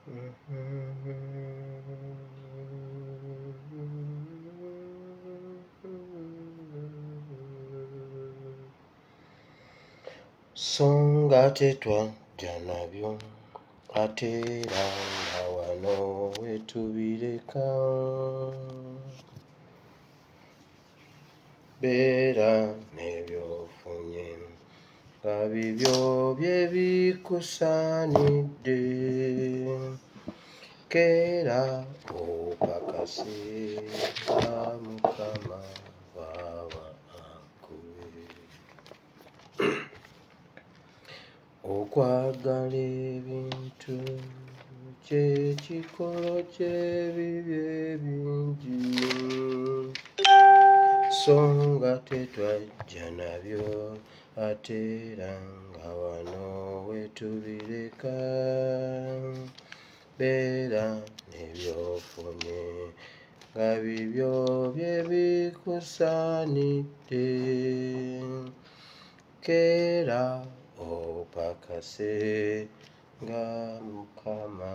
So nga tetwajja nabyo ate era nga wano wetubireka. Beera n'ebyofunye nga bibyo bye bikusaanidde. Keera opakase nga Mukama bw'aba akuwe. Okwagala ebintu kye kikolo ky'ebibi ebingi, so nga tetwajja nabyo ate era nga wano we tubireka. Beera ne by'ofunye nga bibyo bye bikusaanidde. Keera opakase nga Mukama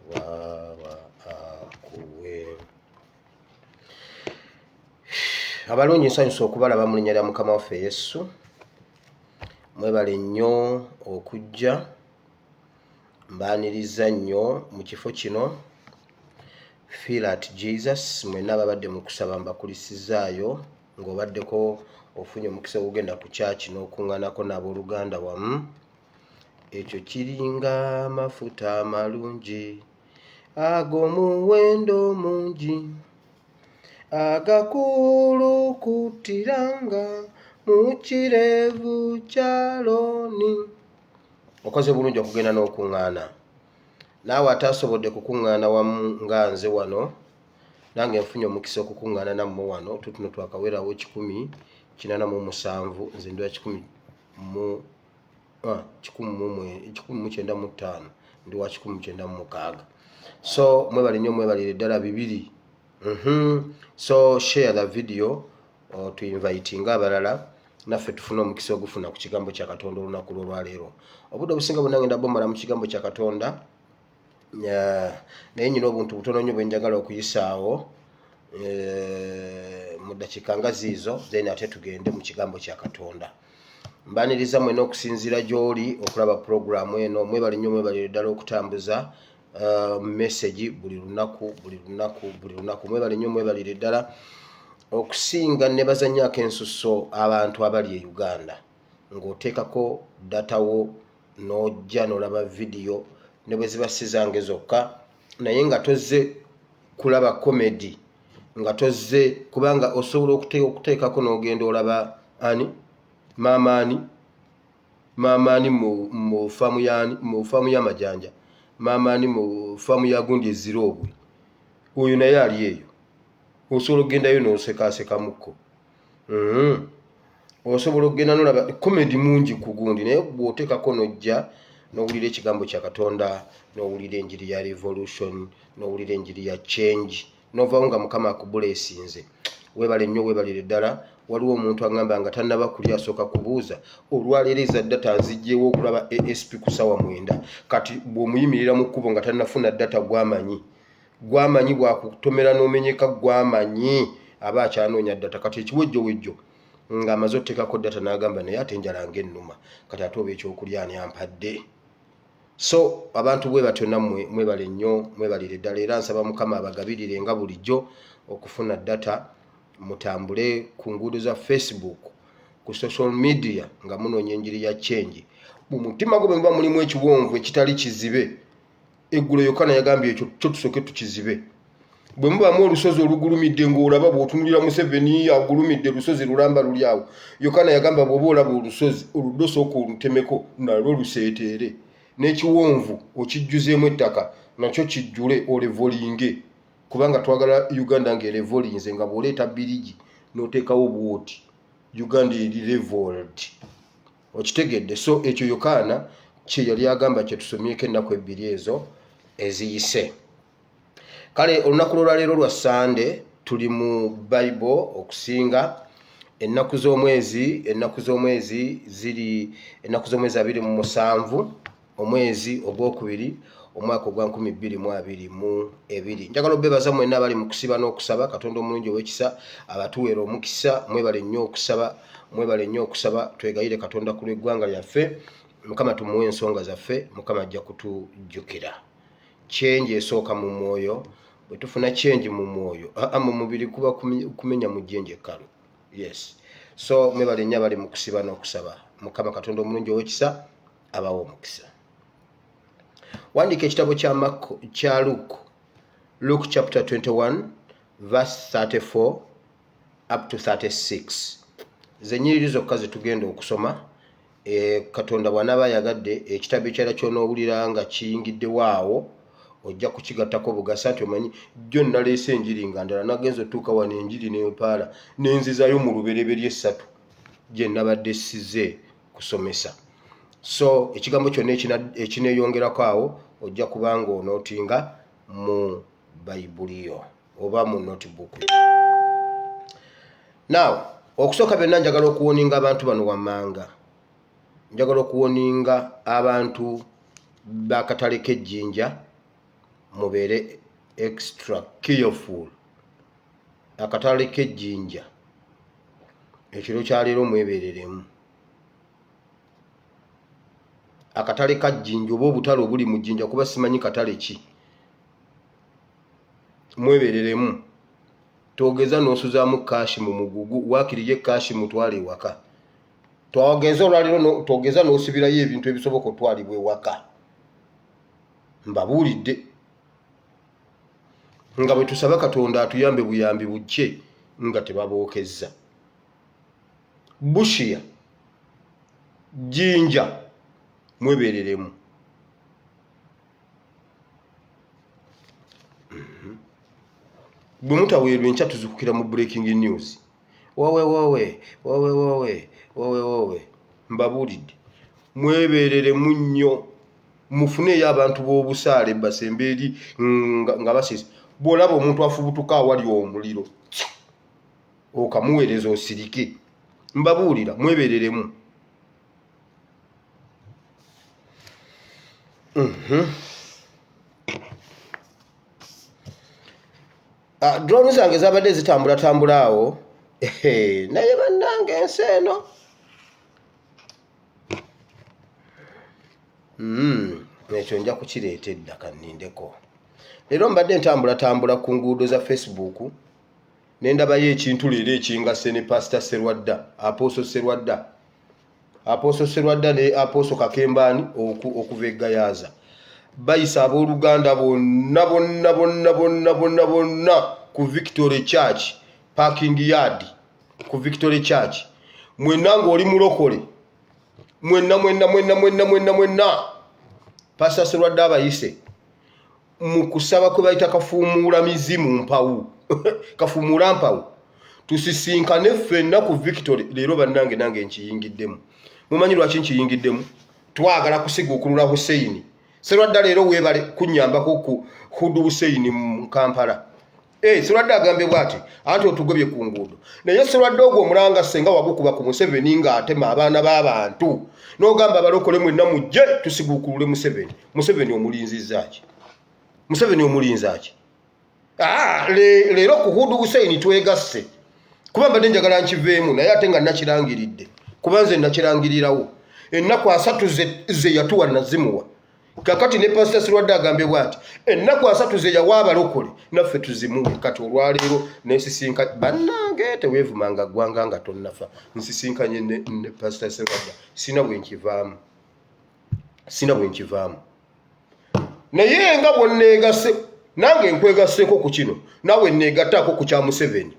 bw'aba akuwe. Abalungi nsanyusa okubalaba mu linnya lya Mukama waffe Yesu. Mwebale nnyo okujja, mbaaniriza nnyo mu kifo kino. Feel at Jesus mwenna ababadde mu kusaba mbakulisizaayo. Ng'obaddeko ofunye omukisa ogugenda ku kyaki n'okuŋŋanako n'abooluganda wamu, ekyo kiringa amafuta amalungi ag'omuwendo omungi agakulukutiranga mu kirevu kya Alooni. Okoze bulungi okugenda n'okuŋŋaana. Naawe ataasobodde kukuŋŋaana wamu nga nze wano, Nange nfunye omukisa okukuŋŋaana nammwe wano. Tutuno twakawerawo 187, nze ndi wa kikumi mu ah, 195, ndi wa 196. So mwebale nnyo, mwebalire ddala bibiri. So share the video oh, tuinvitinga abalala naffe tufune omukisa ogufuna ku kigambo kya Katonda olunaku lw'olwaleero. Obudde obusinga bwonna ngenda bumala mu kigambo kya Katonda. Naye nyina obuntu butono nnyo bwenjagala okuyisaawo eh, mu ddakiika nga ziizo then ate tugende mu kigambo kya Katonda. Mbaniriza mwena okusinziira gy'oli okulaba pulogulaamu eno. Mwebale nnyo, mwebalire ddala okutambuza eh, message buli lunaku, buli lunaku, buli lunaku. Mwebale nnyo, mwebalire ddala okusinga. Nebaza nnyo ak'ensusso abantu abali e Uganda ng'oteekako data wo n'ojja n'olaba vidiyo ne bwe ziba si zange zokka, naye nga tozze kulaba komedi, nga tozze kubanga osobola okuteekako n'ogenda olaba ani maama ani maama ani mu faamu yaani mu faamu y'amajanja, maama ani mu faamu ya gundi eziroobwe, oyo naye ali eyo, osobola okugendayo n'osekaasekamuko. Osobola okugenda nolaba komedi mungi ku gundi, naye bw'oteekako n'ojja n'owulira ekigambo kya Katonda, n'owulira enjiri ya revolution, n'owulira enjiri ya change, n'ovaawo nga Mukama akubuleesinze. Weebale nnyo, weebalire ddala. Waliwo omuntu aŋŋamba nga tannaba kulya asooka kubuuza olwaleero eza data nzigyewo okulaba ASP ku ssaawa 9. Kati bw'omuyimirira mu kkubo nga tannafuna data, gwamanyi gwamanyi bwakutomera n'omenyeka, gwamanyi aba akyanoonya data. Kati ekiwejjowejjo ng'amaze otuteekako data n'agamba naye ate enjala ng'ennuma, kati ate oba ekyokulya ani ampadde? So abantu bwe batyo nammwe mwebale nnyo, mwebalire ddala, era nsaba Mukama abagabirire nga bulijjo okufuna data, mutambule ku nguudo za Facebook, ku social media nga munoonya enjiri ya change. Mu mutima gwo bwe muba mulimu ekiwonvu ekitali kizibe, eggulo Yokaana yagambye ekyo kyo tusooke tukizibe. Bwe mubaamu olusozi olugulumidde ng'olaba bw'otunulira Museveni agulumidde lusozi lulamba luli awo, Yokaana yagamba bw'oba olaba olusozi oludde osooka olutemeko nalwo luseeteere, n'ekiwonvu okijjuzeemu ettaka nakyo kijjule olevolinge, kubanga twagala Uganda ng'erevolinze, nga bw'oleeta birigi n'oteekawo bw'oti Uganda eri leveled. Okitegedde? So ekyo Yokaana kye yali agamba kye tusomyeko ennaku ebbiri ezo eziyise. Kale olunaku lwolwaleero lwa Sande, tuli mu Bible okusinga ennaku z'omwezi, ennaku z'omwezi ziri ennaku z'omwezi 27 omwezi ogwokubiri Omwaka ogwa 2022. Njagala obebaza mwenna abali mu kusiba n'okusaba. Katonda omulungi ow'ekisa abatuweera omukisa. Mwebale nnyo okusaba, mwebale nnyo okusaba. Twegayire Katonda ku lw'eggwanga lyaffe. Mukama tumuwe ensonga zaffe, Mukama ajja kutujjukira. Change esooka mu mwoyo. Bwe tufuna change mu mwoyo, aa mu mubiri kuba kumenya mu jjenje ekkalu. Yes, so mwebale nnyo abali mu kusiba n'okusaba. Mukama Katonda omulungi ow'ekisa abawe omukisa. Wandiika ekitabo kya Makko, kya Luke, Luke chapter 21 verse 34 up to 36. Ze nnyiriri zokka ze tugenda okusoma. Katonda bw'anaaba ayagadde, ekitabo ekirala ky'onoowulira nga kiyingiddewo awo ojja kukigattako bugasa nti omanyi jjo naleese enjiri nga ndala, nagenza otuuka wano enjiri n'empaala n'enzizaayo mu Lubereberye 3 gye nabadde size kusomesa. So ekigambo kyonna ekineeyongerako awo ojja kubanga onootinga mu Bayibuli yo oba mu notebook. Now, okusooka byonna, njagala okuwarninga abantu bano wammanga. Njagala okuwarninga abantu b'akatale k'ejjinja, mubeere extra careful. Akatale k'ejjinja ekiro kyaleero mwebereremu. Akatale ka Jjinja oba obutale obuli mu Jjinja, kuba simanyi katale ki, mwebereremu. Togeza n'osuzaamu cash mu mugugu, waakiriyo ecash mutwale ewaka. Twogeza olwaleero, togeza n'osibirayo ebintu ebisoboka otwalibwa ewaka. Mbabuulidde nga bwe tusaba Katonda atuyambe buyambi bujje nga tebabookezza. Bushiya, Jjinja, mwebereremu. Bwe mutaweerwa, enkya tuzukukira mu breaking news, wowe wowe wowe wowe wowe wowe. Mbabuulidde, mwebereremu nnyo. Mufuneeyo abantu b'obusaale basembe eri nga basiisa. Bw'olaba omuntu afubutuka awali omuliro, okamuweereza osirike. Mbabuulira, mwebereremu. Drone zange zabadde zitambulatambula awo, naye bannange ensi eno. Ekyo nja kukireeta edda, kannindeko. Leero mbadde ntambulatambula ku nguudo za Facebook ne ndabayo ekintu leero ekingase ne Pasita Serwadda, Apostle Serwadda, Apostle Serwadda ne Apostle Kakembaani okuva e Gayaza. Bayisa abooluganda bonna bonna bonna bonna bonna bonna ku Victory Church parking yard. Ku Victory Church mwenna ng'oli mulokole, mwenna mwenna mwenna mwenna mwenna mwenna, Pasita Serwadda abayise mu kusaba kwe bayita kafuumuula mizimu mpawu, kafuumuula mpawu. Tusisinkane ffenna ku Victory leero. Bannange, nange nkiyingiddemu. Mumanyi lwaki nkiyingiddemu? Twagala kusiguukulula Huseini Serwadda. Leero weebale kunnyambako ku Hudu Huseini mu Kampala. Eh, Serwadda agambye bw'ati anti otugobye ku nguudo. Naye Serwadda, ogwo omulanga senga wagukuba ku Museveni ng'atema abaana b'abantu, n'ogamba abalokole mwenna mujje tusiguukulule Museveni. Museveni omulinzizza ki? Museveni omulinza ki? Ah, leero ku Hudu Huseini twegasse, kuba mbadde njagala nkiveemu, naye ate nga nakirangiridde, kuba nze nakirangirirawo ennaku 30 ze yatuwa nazimuwa. Kakati ne Pasita Sirwadde agambye bwati, ennaku 30 ze yawa abalokole naffe tuzimuwe. Kati olwaleero nesisinka, bannange, teweevumanga ggwanga nga tonnafa. Nsisinkanye ne Pasita Sirwadda, sina bwe nkivaamu, sina bwe nkivaamu. Naye nga bwonneegase, nange nkwegasseeko ku kino. Naawe neegattaako ku kya Museveni,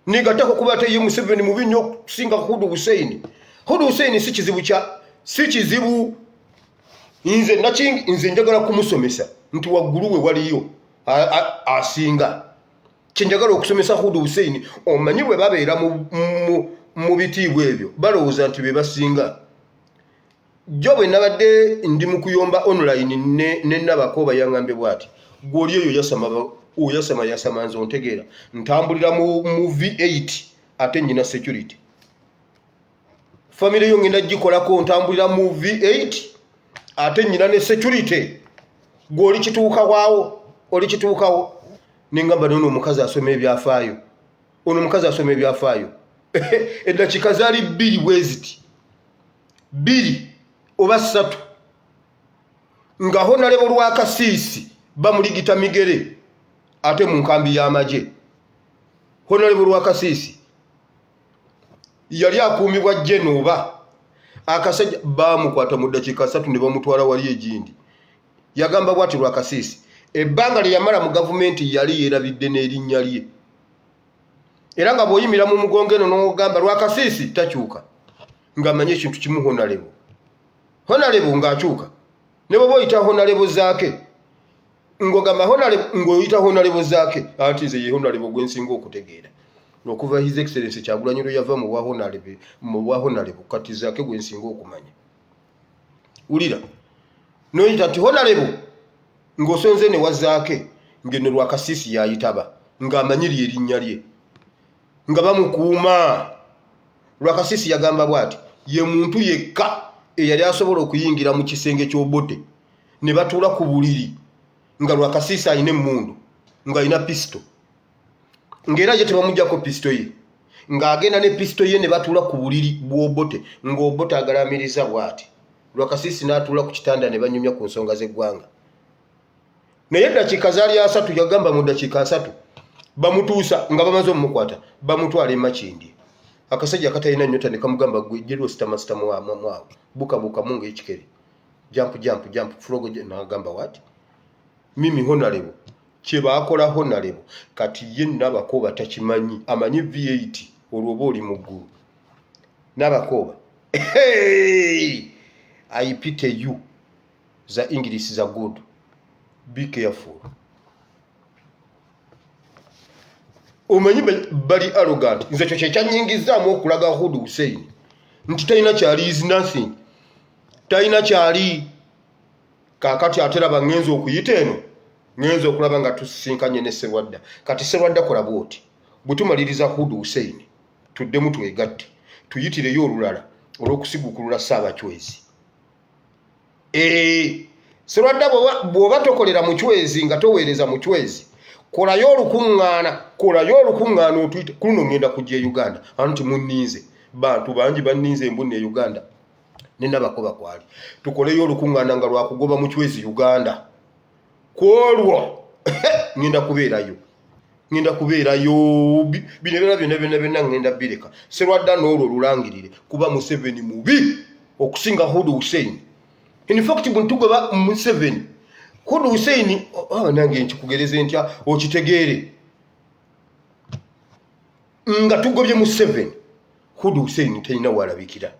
negattako kuba ate ye Museveni mubi nnyo okusinga Hudu Huseini. Hudu Huseini si kizibu kya, si kizibu. Nze naki, nze njagala kumusomesa nti waggulu we waliyo asinga. Kyenjagala okusomesa Hudu Huseini, omanyi bwe babeera mu bitiibwa ebyo balowooza nti be basinga. Jo bwe nabadde ndi mu kuyomba online ne Nabakooba, yaŋŋambye bw'ati, gw'oli eyo yasama, oyasama yasama, nze ontegeera, ntambulira mu V8 ate nyina security. Famire yo ngenda gikolako, ntambulira mu V8 ate nyina ne security. Gwe oli kituuka waawo, oli kituukawo. Nengamba nono omukazi asoma ebyafaayo, ono omukazi asoma ebyafaayo. Eddakiika zaali bbiri bweziti, bbiri oba ssatu, nga honalebo Lwakasiisi bamuligita migere ate mu nkambi y'amagye. Honalebo Lwakasiisi yali akuumibwa jeno oba akasajja baamukwata mu ddakiika ssatu ne bamutwala wali egindi. Yagamba bwati Lwakasiisi ebbanga lye yamala mu gavumenti yali yeerabidde n'erinnya lye, era nga bw'oyimira mu mugongo eno n'ogamba Lwakasiisi takyuka, ng'amanyi ekintu kimu, honalebo honalebo ng'akyuka. Ne bw'oba oyita honalebo Zaake ng'ogamba honalebo, ng'oyita honalebo Zaake, anti nze ye honalebo gwe nsinga okutegeera okuva His Excellence Kyagulanyi lwe yava mu bwa honalebo, mu bwa honalebo kati Zaake gwe nsinga okumanya. Wulira noyita nti honalebo ng'osonze ne wa Zaake, ng'eno Lwakasiisi yayitaba ng'amanyi lye erinnya lye, nga bamukuuma. Lwakasiisi yagamba bw'ati ye muntu yekka eyali asobola okuyingira mu kisenge ky'Obote ne batuula ku buliri nga Lwakasiisi alina emmundu, ng'alina pisito, ng'era ye tebamuggyako pisito ye, ng'agenda ne pisito ye ne batuula ku buliri bw'Obote, ng'Obote agalamiriza bw'ati, Lwakasiisi n'atuula ku kitanda ne banyumya ku nsonga z'eggwanga. Naye eddakiika zaali 30, yagamba mu ddakiika 30 bamutuusa nga bamaze omumukwata, bamutwala e Makindye. Akasajja akatalina nnyota ne kamugamba, gwe jjerwo sitamasitamu mwawo bukabukamu ng'ekikere, jump jump jump frog. N'agamba, what, mimi honalebo? Kye baakola honalebo kati ye Nabakooba takimanyi, amanyi V8. Olwo oba oli mu ggulu, Nabakooba. I pity you. Za English za good, be careful. Omanyi bali arrogant. Nze ekyo kyekyanyingizaamu okulaga Hud Hussein nti talina kyali, is nothing, talina kyali. Kakati ate raba ngenza okuyita eno, ngenza okulaba nga tusisinkanye ne Serwadda. Kati Serwadda, kola bwoti, bwe tumaliriza Hud Hussein tuddemu twegatte, tuyitireyo olulala olw'okusigukulula Ssaabacwezi. Serwadda, bw'oba tokolera mucwezi nga toweereza mucwezi, kolayo olukuŋŋaana, kolayo olukuŋŋaana otuyite. Ku luno ŋŋenda kujja e Uganda, anti munninze, bantu bangi banninze embunna e Uganda nenabakoba kwali. Tukoleyo olukuŋŋaana nga lwakugoba mucwezi Uganda. Kwolwo ŋŋenda kubeerayo, ŋŋenda kubeerayo. Bino ebyona byonna byonna byonna ŋŋenda bireka. Serwadda, n'olwo olulangirire, kuba Museveni mubi okusinga Hud Hussein. In fact bwe tugoba Museveni, Hud Hussein, oh, nange nkikugereze ntya okitegeere? Nga tugobye Museveni, Hud Hussein talina walabikira.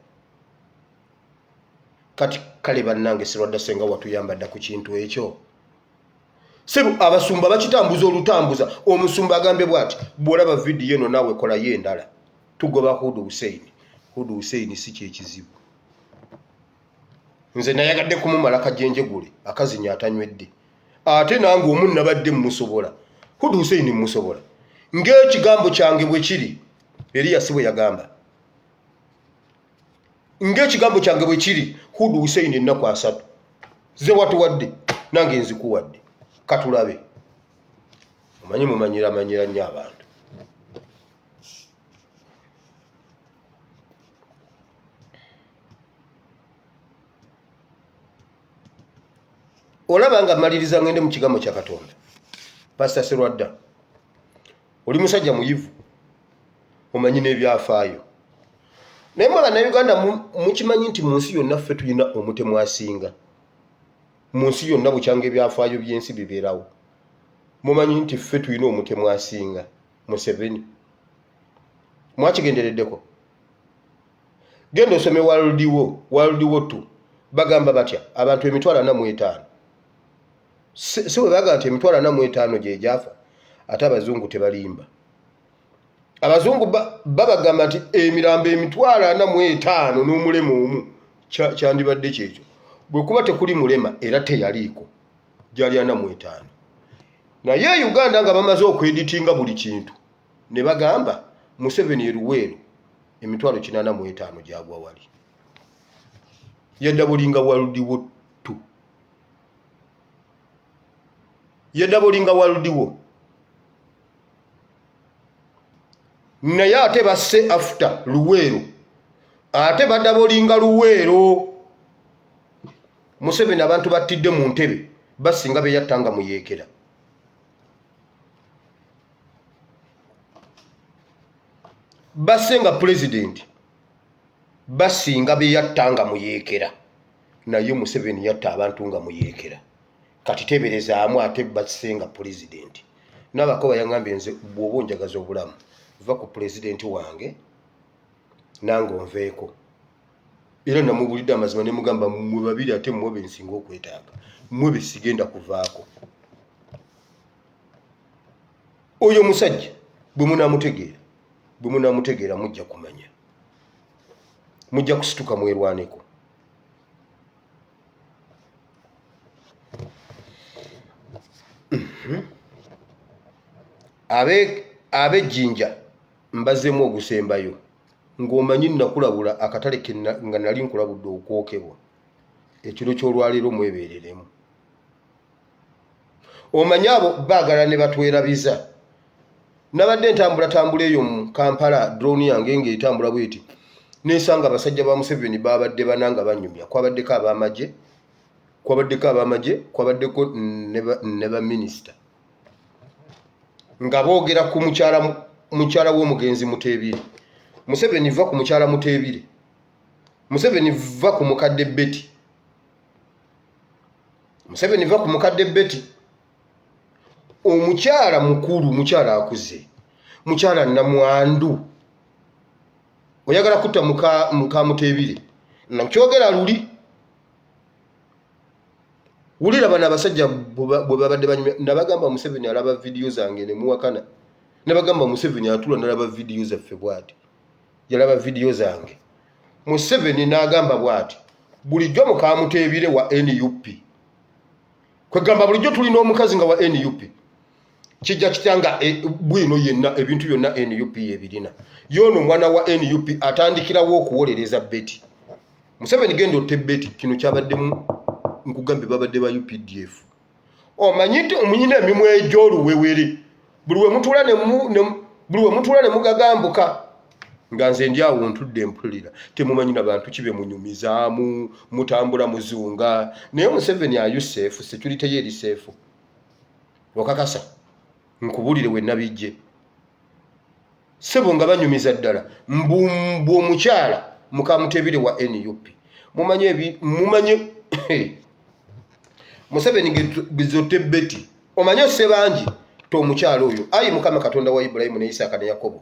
Kati kale bannange, Serwadda, senga watuyamba dda ku kintu ekyo. Sebo, abasumba bakitambuza olutambuza. Omusumba agambe bwati, bw'olaba vidiyo eno naawe kolayo endala, tugoba Hud Hussein. Hud Hussein si kyekizibu, nze nayagadde kumumala kajenjegule akazinya atanywedde, ate nange omu nabadde mmusobola. Hud Hussein mmusobola ng'ekigambo kyange bwe kiri. Eriyasi bwe yagamba, ng'ekigambo kyange bwe kiri, Hud Hussein ennaku 30 ze watuwadde nange nzikuwadde, katulabe. Omanyi mumanyira manyira nnyo abantu. Olaba nga maliriza ngende mu kigambo kya Katonda. Pasita Serwadda, oli musajja muyivu, omanyi n'ebyafaayo, naye mwe Bannayuganda mukimanyi nti mu nsi yonna ffe tulina omutemu asinga mu nsi yonna bukyanga ebyafaayo by'ensi bibeerawo. Mumanyi nti ffe tulina omutemu asinga, Museveni? Mwakigendereddeko? Genda osome World War, World War Two, bagamba batya? Abantu 45,000. Si bwe bagamba nti 45,000 gye gyafa? Ate abazungu tebalimba. Abazungu babagamba nti emirambo 45,000 n'omulema omu. Kyandibadde kyekyo bwe kuba tekuli mulema, era teyaliiko, gyali 45. Naye Uganda nga bamaze okweditinga buli kintu ne bagamba Museveni eruweero 85,000 gyagwa wali yadda bulinga World War Two. Yedabolinga world war. Naye ate basse after Luweero, ate badabolinga Luweero. Museveni abantu battidde mu ntebe basinga beyatta nga muyeekera. Basse nga pulezidenti basinga beyatta nga muyeekera, naye Museveni yatta abantu nga muyeekera. Kati teberezaamu ate basse nga pulezidenti. Nabakoba yangambye nze bw'oba onjagaza obulamu va ku pulezidenti wange nange onveeko. Era namubulidde amazima ne mugamba mmwe babiri ate mmwe be nsinga okwetaaga, mmwe be sigenda kuvaako. Oyo omusajja bwe munaamutegeera, bwe munaamutegeera mujja kumanya, mujja kusituka mwerwaneko. Mhm. Ab'ejjinja mbazeemu ogusembayo ng'omanyi nakulabula akatale ke nga nali nkulabudde okwokebwa ekiro ky'olwaleero mwebeereremu. Omanyi abo baagala ne batwerabiza. Nabadde ntambulatambula eyo mu Kampala, drone yange ng'etambula bweti, nensanga abasajja ba Museveni babadde bana nga banyumya. Kwabaddeko ab'amagye, kwabaddeko ab'amagye, kwabaddeko ne baminisita nga boogera ku mukyala mukyala w'omugenzi Muteebire. Museveni va ku mukyala Muteebire, Museveni va ku mukadde Betty, Museveni va ku mukadde Betty. Omukyala mukulu, mukyala akuze, mukyala namwandu, oyagala kutta muka Muteebire. Nakyogera luli, wulira bano abasajja bwe babadde banyumya. Nabagamba Museveni alaba vidiyo zange ne muwakana. Nabagamba Museveni atula nalaba vidiyo zaffe bwati, yalaba vidiyo zange Museveni n'agamba bwati, bulijjo mukamuteebire wa NUP. Kwegamba bulijjo tulina omukazi nga wa NUP, kijja kitya nga e, bwino yenna ebintu byonna NUP yebirina, yoono omwana wa NUP atandikirawo okuwolereza Betty. Museveni genda otte Betty. Kino kyabaddemu nkugambye babadde ba UPDF. Omanyi nti omunyina emimwa egy'oluwewere buli we mutuula ne buli we mutuula ne mugagambuka nga nze ndi awo ntudde mpulira temumanyi na bantu ki be munyumizaamu, mutambula muzunga. Naye Museveni ayu seefu, security ye eri seefu. Okakasa nkubulire we nabijje ssebo nga banyumiza ddala mbu mbu omukyala mukamutebire wa NUP. Mumanye ebi mumanye Museveni gezote Betty, omanye osse bangi to omukyala oyo. Ayi Mukama Katonda wa Ibulayimu ne Isaaka ne Yakobo,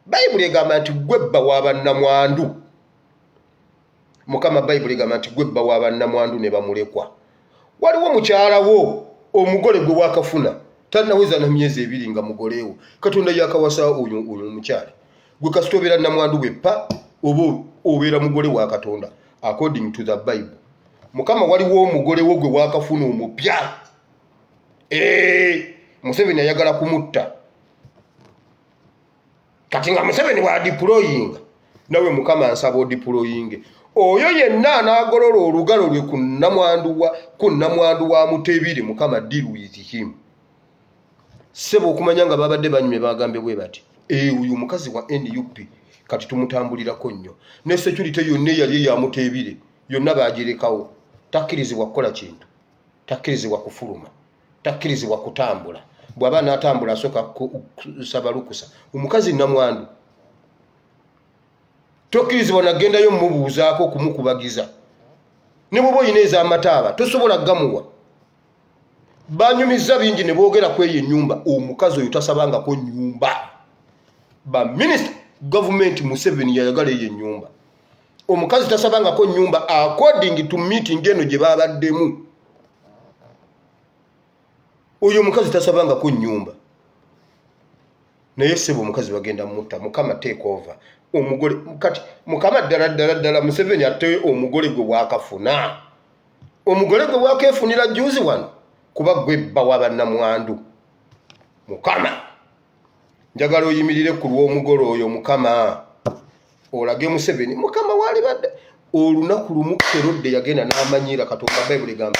Bayibuli egamba nti gwe bba wa bannamwandu. Mukama, Bayibuli egamba nti gwe bba wa bannamwandu ne bamulekwa. Waliwo mukyala wo omugole gwe wakafuna tanaweza na myezi ebiri nga mugolewo, Katonda yakawasa oyo oyo omukyala. Gwe kasita obeera namwandu bweppa oba obeera mugole wa Katonda according to the Bible. Mukama, waliwo omugole wo gwe wakafuna omupya. Museveni ayagala kumutta. Kati nga Museveni bw'adiployinga, nawe Mukama nsaba odiployinge oyo yenna anaagolola olugalo lwe ku nnamwandu wa ku nnamwandu wa Mutebire. Mukama, deal with him. Ssebo okumanya nga babadde banyumye bagambye bwe bati, oyo omukazi wa NUP kati tumutambulirako nnyo, ne security yonna eyali eya Mutebire yonna baagirekawo. Takkirizibwa kukola kintu, takkirizibwa kufuluma, takkirizibwa kutambula. Bw'aba n'atambula asooka kusaba lukusa. Omukazi namwandu tokkirizibwa nagendayo mumubuuzaako okumukubagiza, ne bw'oba olina ez'amataaba tosobola gamuwa. Banyumizza bingi ne boogera ku eyo ennyumba. Omukazi oyo tasabangako nnyumba. Baminisita gavumenti Museveni yayagala eyo ennyumba. Omukazi tasabangako nnyumba according to meeting eno gye babaddemu. Oyo omukazi tasabangako nnyumba, naye ssebo omukazi bagenda mutta. Mukama, take over omugole kati. Mukama, ddala ddala ddala Museveni atte omugole gwe wakafuna, omugole gwe wakeefunira juzi wano, kuba gwe bba wa bannamwandu. Mukama, njagala oyimirire ku lw'omugole oyo. Mukama, olage Museveni. Mukama, walibadde olunaku lumu Kerode yagenda n'amanyiira Katonda. Bayibuli egamba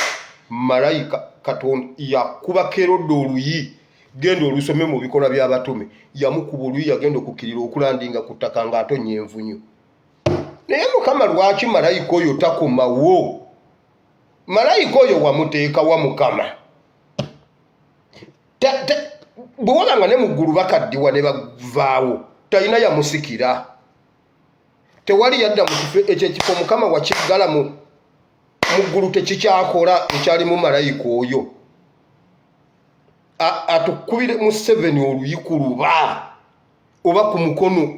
malayika Katonda yakuba Kerode oluyi, genda olusome mu bikolwa by'abatume, yamukuba oluyi, yagenda okukkirira okulandinga ku ttaka ng'atonnya envunyu. Naye Mukama, lwaki malayika oyo takomawo? Malayika oyo wamuteeka wa, Mukama? Bwe waba nga ne mu ggulu bakaddiwa ne bavaawo, talina yamusikira, tewali yadda mu kifo ekyo. Ekifo Mukama wakiggala mu ggulu, tekikyakola, ekyalimu malayika oyo. Atukubire Museveni oluyi ku luba oba ku mukono,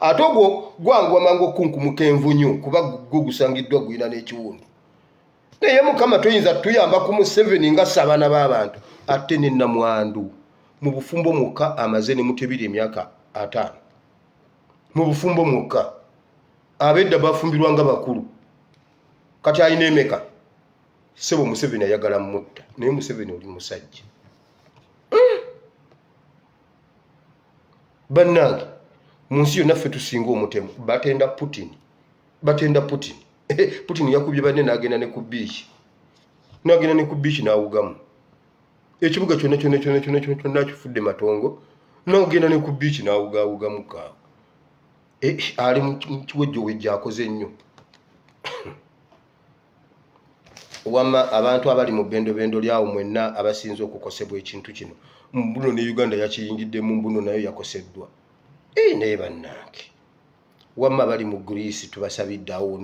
ate ogwo gwanguwa mangu okukunkumuka envunyu, kuba gwo gusangiddwa gulina n'ekiwundu. Naye Mukama, toyinza tuyamba ku Museveni nga ssa abaana b'abantu, ate ne namwandu mu bufumbo mwokka amaze ne mutebiri emyaka 50 mu bufumbo mwokka. Abedda bafumbirwa nga bakulu, kati alina emeka? Sebo, Museveni ayagala mutta. Naye Museveni, oli musajja. Bannange, mu nsi yonna ffe tusinga omutemu. Batenda Putin, batenda Putin. Putin yakubye banne n'agenda ne ku biiki, n'agenda ne ku biiki n'awugamu. Ekibuga kyonna kyonna kyonna kyonna kyonna kyonna kifudde matongo, n'agenda ne ku biiki n'awugaawugamu kaawo. Ali mu kiwejjowejjo, akoze nnyo. Wamma abantu abali mu bendobendo lyawo mwenna abasinze okukosebwa ekintu kino, mbuno ne Uganda yakiyingiddemu, mbuno nayo yakoseddwa. Naye bannange, wamma bali mu Greece, tubasabidde awo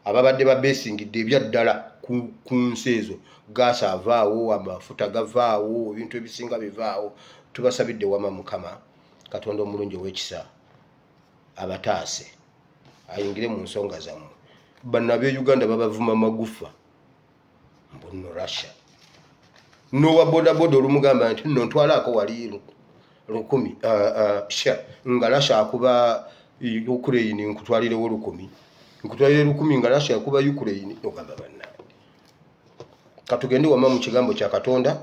ababadde babesingidde ebyaddala ku nsi ezo. Gaasi avaawo, amafuta gavaawo, ebintu ebisinga bivaawo. Tubasabidde wamma, Mukama Katonda omulungi ow'ekisa abataase, ayingire mu nsonga zammwe. Banna ab'e Uganda babavuma magufa, mbuno Russia nowa bodaboda olumugamba nti nno ntwalaako wali 1000, sha nga Russia akuba Ukraine, nkutwalirewo 1000, nkutwalire 1000 nga Russia akuba Ukraine. Ogamba bannange, katugende wama mu kigambo kya Katonda.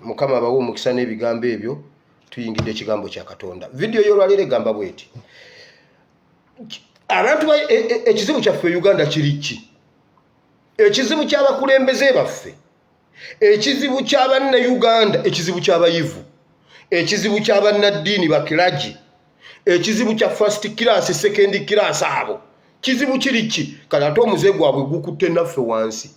Mukama abawe omukisa n'ebigambo ebyo. Tuyingidde ekigambo kya Katonda. Vidiyo y'olwaleero egamba bweti: abantu ekizibu kyaffe e Uganda kiri ki? Ekizibu ky'abakulembeze baffe, ekizibu ky'abannayuganda, ekizibu ky'abayivu, ekizibu ky'abannaddiini bakiragi, ekizibu kya first class, second class, abo kizibu kiri ki? Kati ate omuze gwabwe gukutte naffe wansi,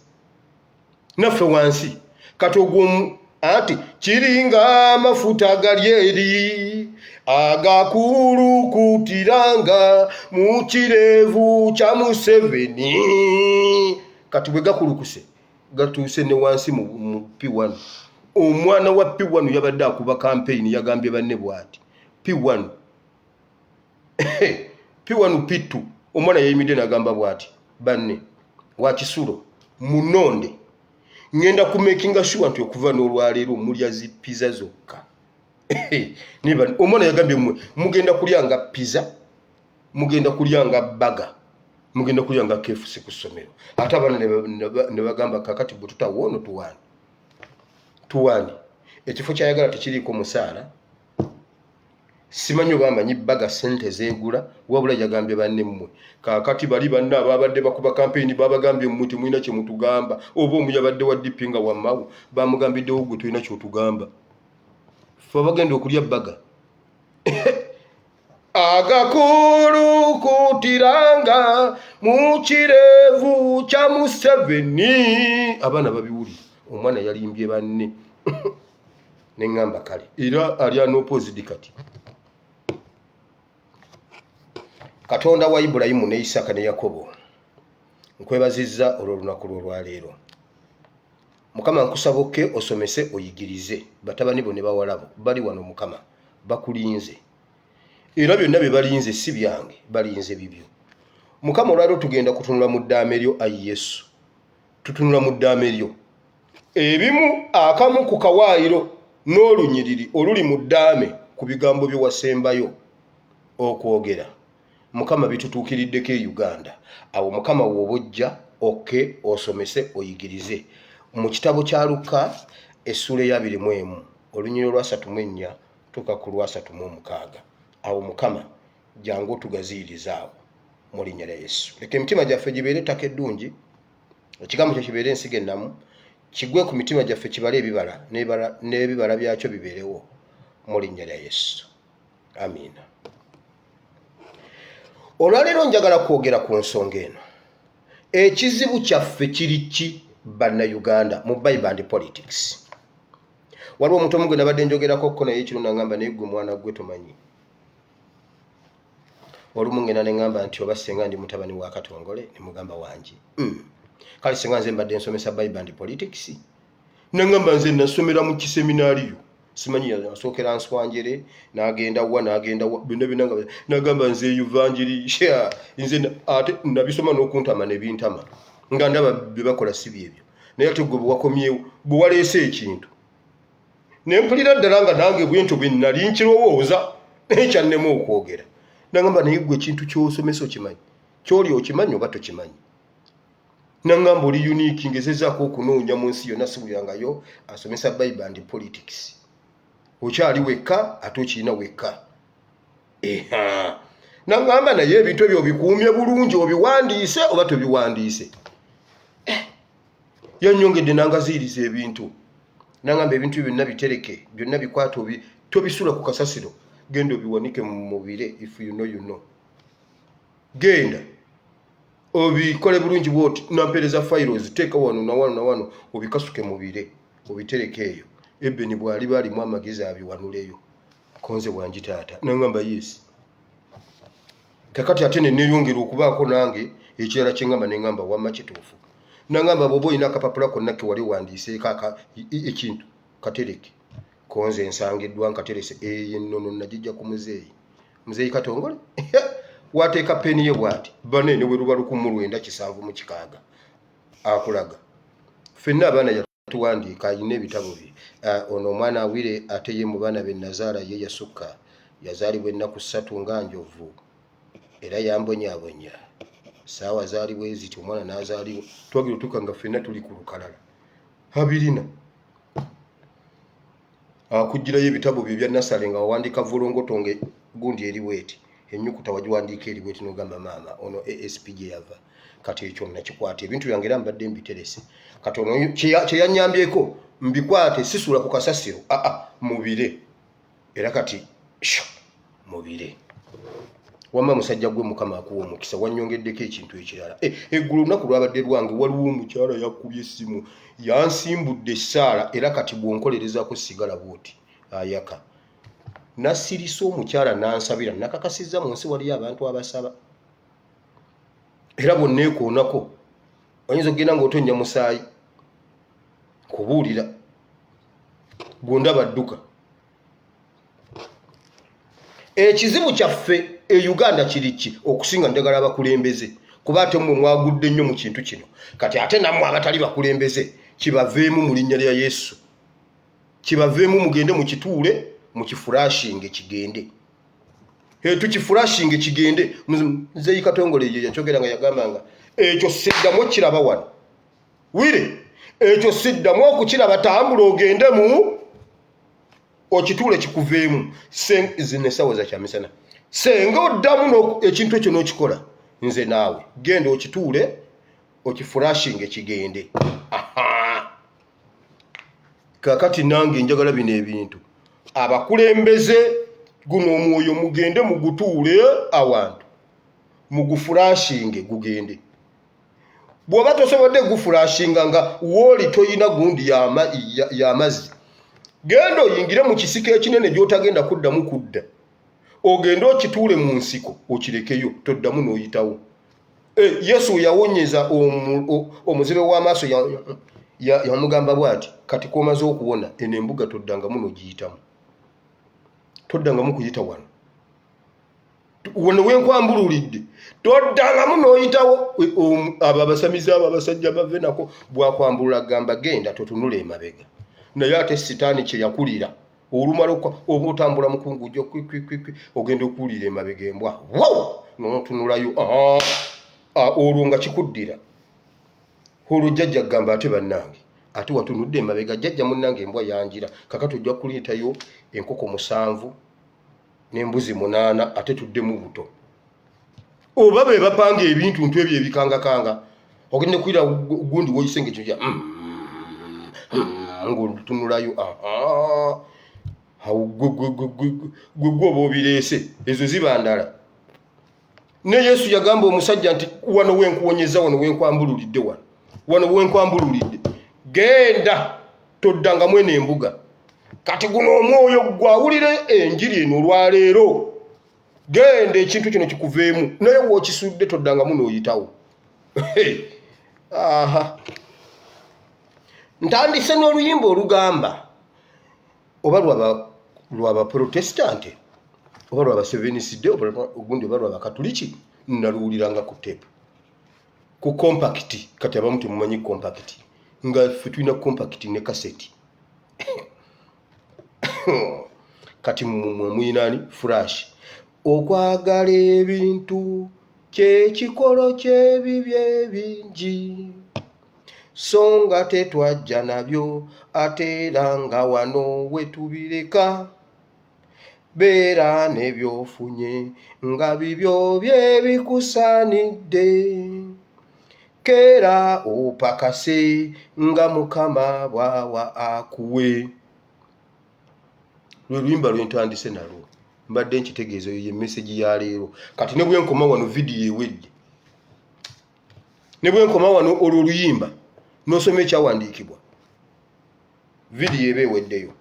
naffe wansi. Kati ogwo anti kiringa amafuta gali eri agakulukutiranga mu kirevu kya Museveni. Kati bwe gakulukuse gatuuse ne wansi mu P1. Omwana wa P1 yabadde akuba campaign, yagambye banne bw'ati: P1, P1, P2. Omwana yayimidde n'agamba bw'ati banne, wakisulo munonde, ŋŋenda ku makinga sure nti okuva n'olwaleero mulya zi pizza zokka. Omwana yagambye, mmwe mugenda kulya nga pizza, mugenda kulya nga burger, mugenda kulya nga KFC ku ssomero. Ate abaana ne bagamba, kakati bwe tutawoono tuwaani, tuwaani? Ekifo kyayagala tekiriiko musaala. Simanyi oba amanyi burger sente zeegula, wabula yagambye banne mmwe. Kaakati bali banne ababadde bakuba kampeyini babagambye, mmwe temulina kye mutugamba. Oba omu yabadde wa DP nga wammawo, bamugambiddewo, gwe tolina kyotugamba, fe abagenda okulya burger agakulukutiranga mu kirevu kya Museveni. Abaana babiwulira. Omwana yalimbye banne neŋŋamba kale, era ali unopposed. Kati Katonda wa Ibulayimu ne Isaaka ne Yakobo, nkwebazizza olw'olunaku lw'olwaleero. Mukama, nkusaba okke osomese, oyigirize batabani bo ne bawala bo bali wano. Mukama, bakulinze, era byonna bye balinze si byange, balinze bibyo. Mukama, olwaleero tugenda kutunula mu ddaame lyo. Ayi Yesu, tutunula mu ddaame lyo, ebimu akamu ku kawaayiro n'olunyiriri oluli mu ddaame ku bigambo bye wasembayo okwogera. Mukama, bitutuukiriddeko e Uganda. Awo Mukama w'oba ojja okke osomese, oyigirize mu kitabo kya Lukka essuula eya 21, olunyiriri olwa 34 tuuka ku lwa 36. Awo Mukama, jangu otugaziyirize awo mu linnya lya Yesu. Leka emitima gyaffe gibeere ettaka eddungi, ekigambo kyo kibeere ensigo ennamu. Kigwe ku mitima gyaffe kibale ebibala n'ebibala byakyo bibeerewo mu linnya lya Yesu. Amiina. Olwaleero njagala kwogera ku nsonga eno. Ekizibu kyaffe kiri ki Bannayuganda mu Bible and politics? Waliwo omuntu omu gwe nabadde njogerako ko naye ekiro nangamba, naye gwe mwana gwe tomanyi. Olumu ngenda ne ŋŋamba nti oba senga ndi mutabani wa Katongole, ne mugamba wangi. Kale senga nze mbadde nsomesa Bible and politics. Naŋŋamba nze nasomera mu kiseminaariyo, simanyi asookera Nswanjere n'agenda wa n'agenda wa byonna byonna, nga nagamba nze evanjiri nze ate nabisoma n'okuntama ne bintama nga ndaba bye bakola si byebyo. Naye ate gwe bwe wakomyewo, bwe waleese ekintu, ne mpulira ddala nga nange bwentyo bwe nali nkirowooza, naye kyannema okwogera. Nagamba, naye gwe ekintu ky'osomesa okimanyi? Kyoli okimanyi oba tokimanyi? Nangamba oli unique, ngezezaako okunoonya mu nsi yonna sibuyangayo asomesa Bible and politics. Okyali wekka ate okirina wekka. Nangamba naye ebintu ebyo obikuumye bulungi, obiwandiise oba tobiwandiise? Yanyongedde nangaziiriza ebintu. Nangamba ebintu byonna bitereke, byonna bikwate, tobisula ku kasasiro, genda obiwanike mu mubire. If you know, you know. Genda obikole bulungi bwoti. Nampereza files, teeka wano nawano nawano, obikasuke mubire, obitereke eyo. Ebeni bwaliba alimu amagezi abiwanuleyo konze bwangi taata. Nangamba yes. Kakati ate neneyongera okubaako nange ekirala kyeŋŋamba, neŋŋamba wamma kituufu. Nangamba bw'oba olina akapapula konna ke wali wandiiseeko ekintu, katereke konze nsangiddwa nkaterese. Eyo ennono nagijja ku muzeeyi, muzeeyi Katongole. Wateeka peni ye bwati bane ne bwe luba 1976 akulaga ffenna abaana yatuwandiika, alina ebitabo bye. Ono omwana awire ate ye mu baana be nazaala ye yasukka, yazaalibwa ennaku 3 nga njovu era yambonyaabonya, saawa zaali bwe ziti omwana n'azaalibwa. Twagira otuuka nga ffenna tuli ku lukalala abirina. Akugirayo ebitabo bye bya nasale nga wawandiika volongoto nga gundi eri bweti, ennyukuta wagiwandiika eri bweti, n'ogamba maama ono asp gye yava. Kati ekyo nakikwata, ebintu byange era mbadde mbiterese. Kati ono kye yanyambyeko, mbikwate, sisuula ku kasasiro, aa mubire. Era kati sho mubire. Wamma musajja gwe, Mukama akuwa omukisa, wanyongeddeko ekintu ekirala. Eggulo olunaku lwabadde lwange, waliwo omukyala yakubye essimu, yansimbudde essaala. Era kati bw'onkolerezako sigala bwoti ayaka nasirisa omukyala nansabira, nakakasizza mu nsi waliyo abantu abasaba. Era bwonneekoonako oyinza okugenda ng'otonnya musaayi kubuulira bwondaba dduka. Ekizibu kyaffe e Uganda kiri ki? Okusinga njagala abakulembeze, kuba ate mmwe mwagudde nnyo mu kintu kino. Kati ate nammwe abatali bakulembeze kibaveemu mu linnya lya Yesu, kibaveemu, mugende mukituule, mukiflushinge kigende. Tukiflushinge kigende. Muzeeyi Katongole ye yakyogera nga yagambanga ekyo siddamu okiraba wano wire, ekyo siddamu okukiraba, tambula ogende mu okituule kikuveemu. Zino essaawa za kyamisana, senga oddamu ekintu ekyo n'okikola, nze naawe genda okituule, okiflushinge kigende. Aha. Kakati nange njagala bino ebintu abakulembeze, guno omwoyo mugende mugutuule awantu, muguflushinge gugende. Bw'oba tosobodde guflushinga nga wooli toyina gundi y'amazzi, genda oyingire mu kisiko ekinene gy'otagenda kuddamu kudda, ogende okituule mu nsiko, okirekeyo, toddamu n'oyitawo. Yesu yawonyeza omuzibe w'amaaso, yamugamba bw'ati, kati komaze okuwona, eno embuga toddangamu n'ogiyitamu, toddangamu kuyita wano, wano wenkwambululidde, toddangamu n'oyitawo. Abo abasamize, abo abasajja bave nako. Bwakwambulula gamba genda totunula emabega. Naye ate sitaani kye yakulira, olumala oba otambula mukungujo kwikwikwi, ogenda okuwulira emabega embwa wow, notunulayo olwo nga kikuddira. Olwo jjajja gamba ate bannange, ate watunudde emabega, jjajja munnange embwa yanjira. Kakati ojja kuleetayo enkoko 7 n'embuzi 8, ate tuddemu buto. Oba be bapanga ebintu ntu ebyo ebikangakanga, ogenda kuwulira gundi woyise nga ekintu kya. Ng'otunulayo, awo gwe gwe oba obireese, ezo ziba ndala. Ne Yesu yagamba omusajja nti, "Wano wenkuwonyeza, wano wenkwambululidde, wano wenkwambululidde, genda toddangamu eno embuga." Kati guno omwoyo gwawulire enjiri eno olwaleero, genda ekintu kino kikuveemu, naye wookisudde toddangamu n'oyitawo. Aha, ntandise n'oluyimba olugamba oba lwaba Protestante oba lwaba Seventh Day ogundi oba lwabakatuliki. Naluwuliranga ku tape, ku compact. Kati abamu temumanyi compact, nga ffe tulina compact ne kaseti. Kati mwe muyinaani flash. Okwagala ebintu kyekikolo ky'ebibi ebingi, so nga tetwajja nabyo, ate era nga wano we tubireka. Beera n'ebyofunye nga bibyo byebikusaanidde, keera opakase nga Mukama bw'awa akuwe. Lwe luyimba lwentandise nalwo, mbadde nkitegeeza eyo ye message ya leero. Kati ne bwenkoma wano, vidiyo ewedde. Ne bwenkoma wano, olwo oluyimba n'osoma ekyawandiikibwa, vidiyo eba eweddeyo.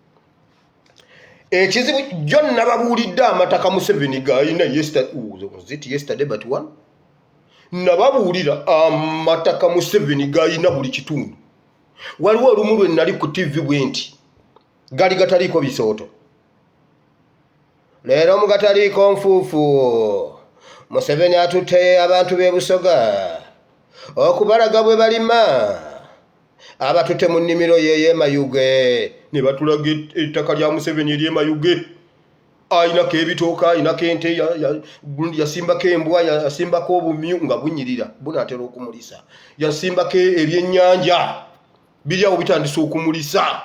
Ekizibu jjo nababuulidde amataka Museveni gayina. Yesterday but one, nababuulira amataka Museveni gayina buli kitundu. Waliwo olumu lwe nali ku TV bwe nti gali gataliiko bisooto, leero mu gataliiko nfuufu. Museveni atutte abantu b'e Busoga okubalaga bwe balima, abatutte mu nnimiro yeeyemayuge ne batulaga ettaka lya Museveni eryemayuge. Ayinako ebitooka, ayinako ente, gundi, yasimbako embwa, yasimbako obumyu nga bunyirira bunaatera okumulisa, yasimbako ebyennyanja biri awo bitandise okumulisa.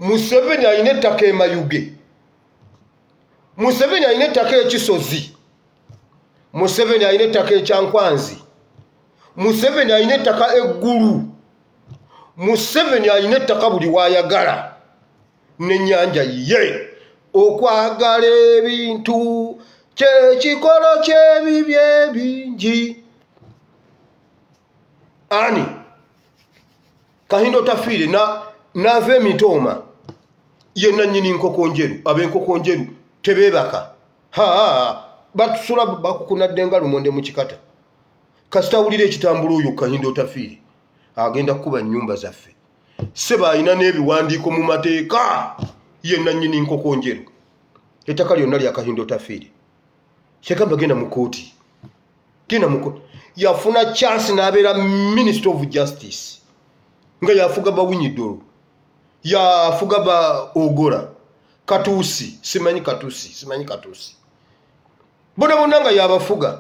Museveni alina ettaka emayuge, Museveni alina ettaka ekisozi, Museveni alina ettaka ekyankwanzi, Museveni alina ettaka eggulu, Museveni alina ettaka buli wayagala n'ennyanja ye. Okwagala ebintu kyekikolo ky'ebibi ebingi. Ani Kahinda Otafiire n'ava emitooma, ye nannyini nkoko njeru. Ab'enkoko njeru tebeebaka, ha, batusula bakukunadde nga lumonde mu kikata. Kasita awulira ekitambula, oyo Kahinda Otafiire agenda kukuba nnyumba zaffe. Seba alina n'ebiwandiiko mu mateeka, ye nannyini nkoko njeru. Ettaka lyonna lya Kahinda Otafiire. Kyegamba genda mu kooti, genda mu kooti. Yafuna chance n'abeera Minister of Justice nga yafuga bawinyidolo, yafuga ba Ogola, Katuusi, simanyi Katuusi, simanyi Katuusi, bona bonna nga yabafuga.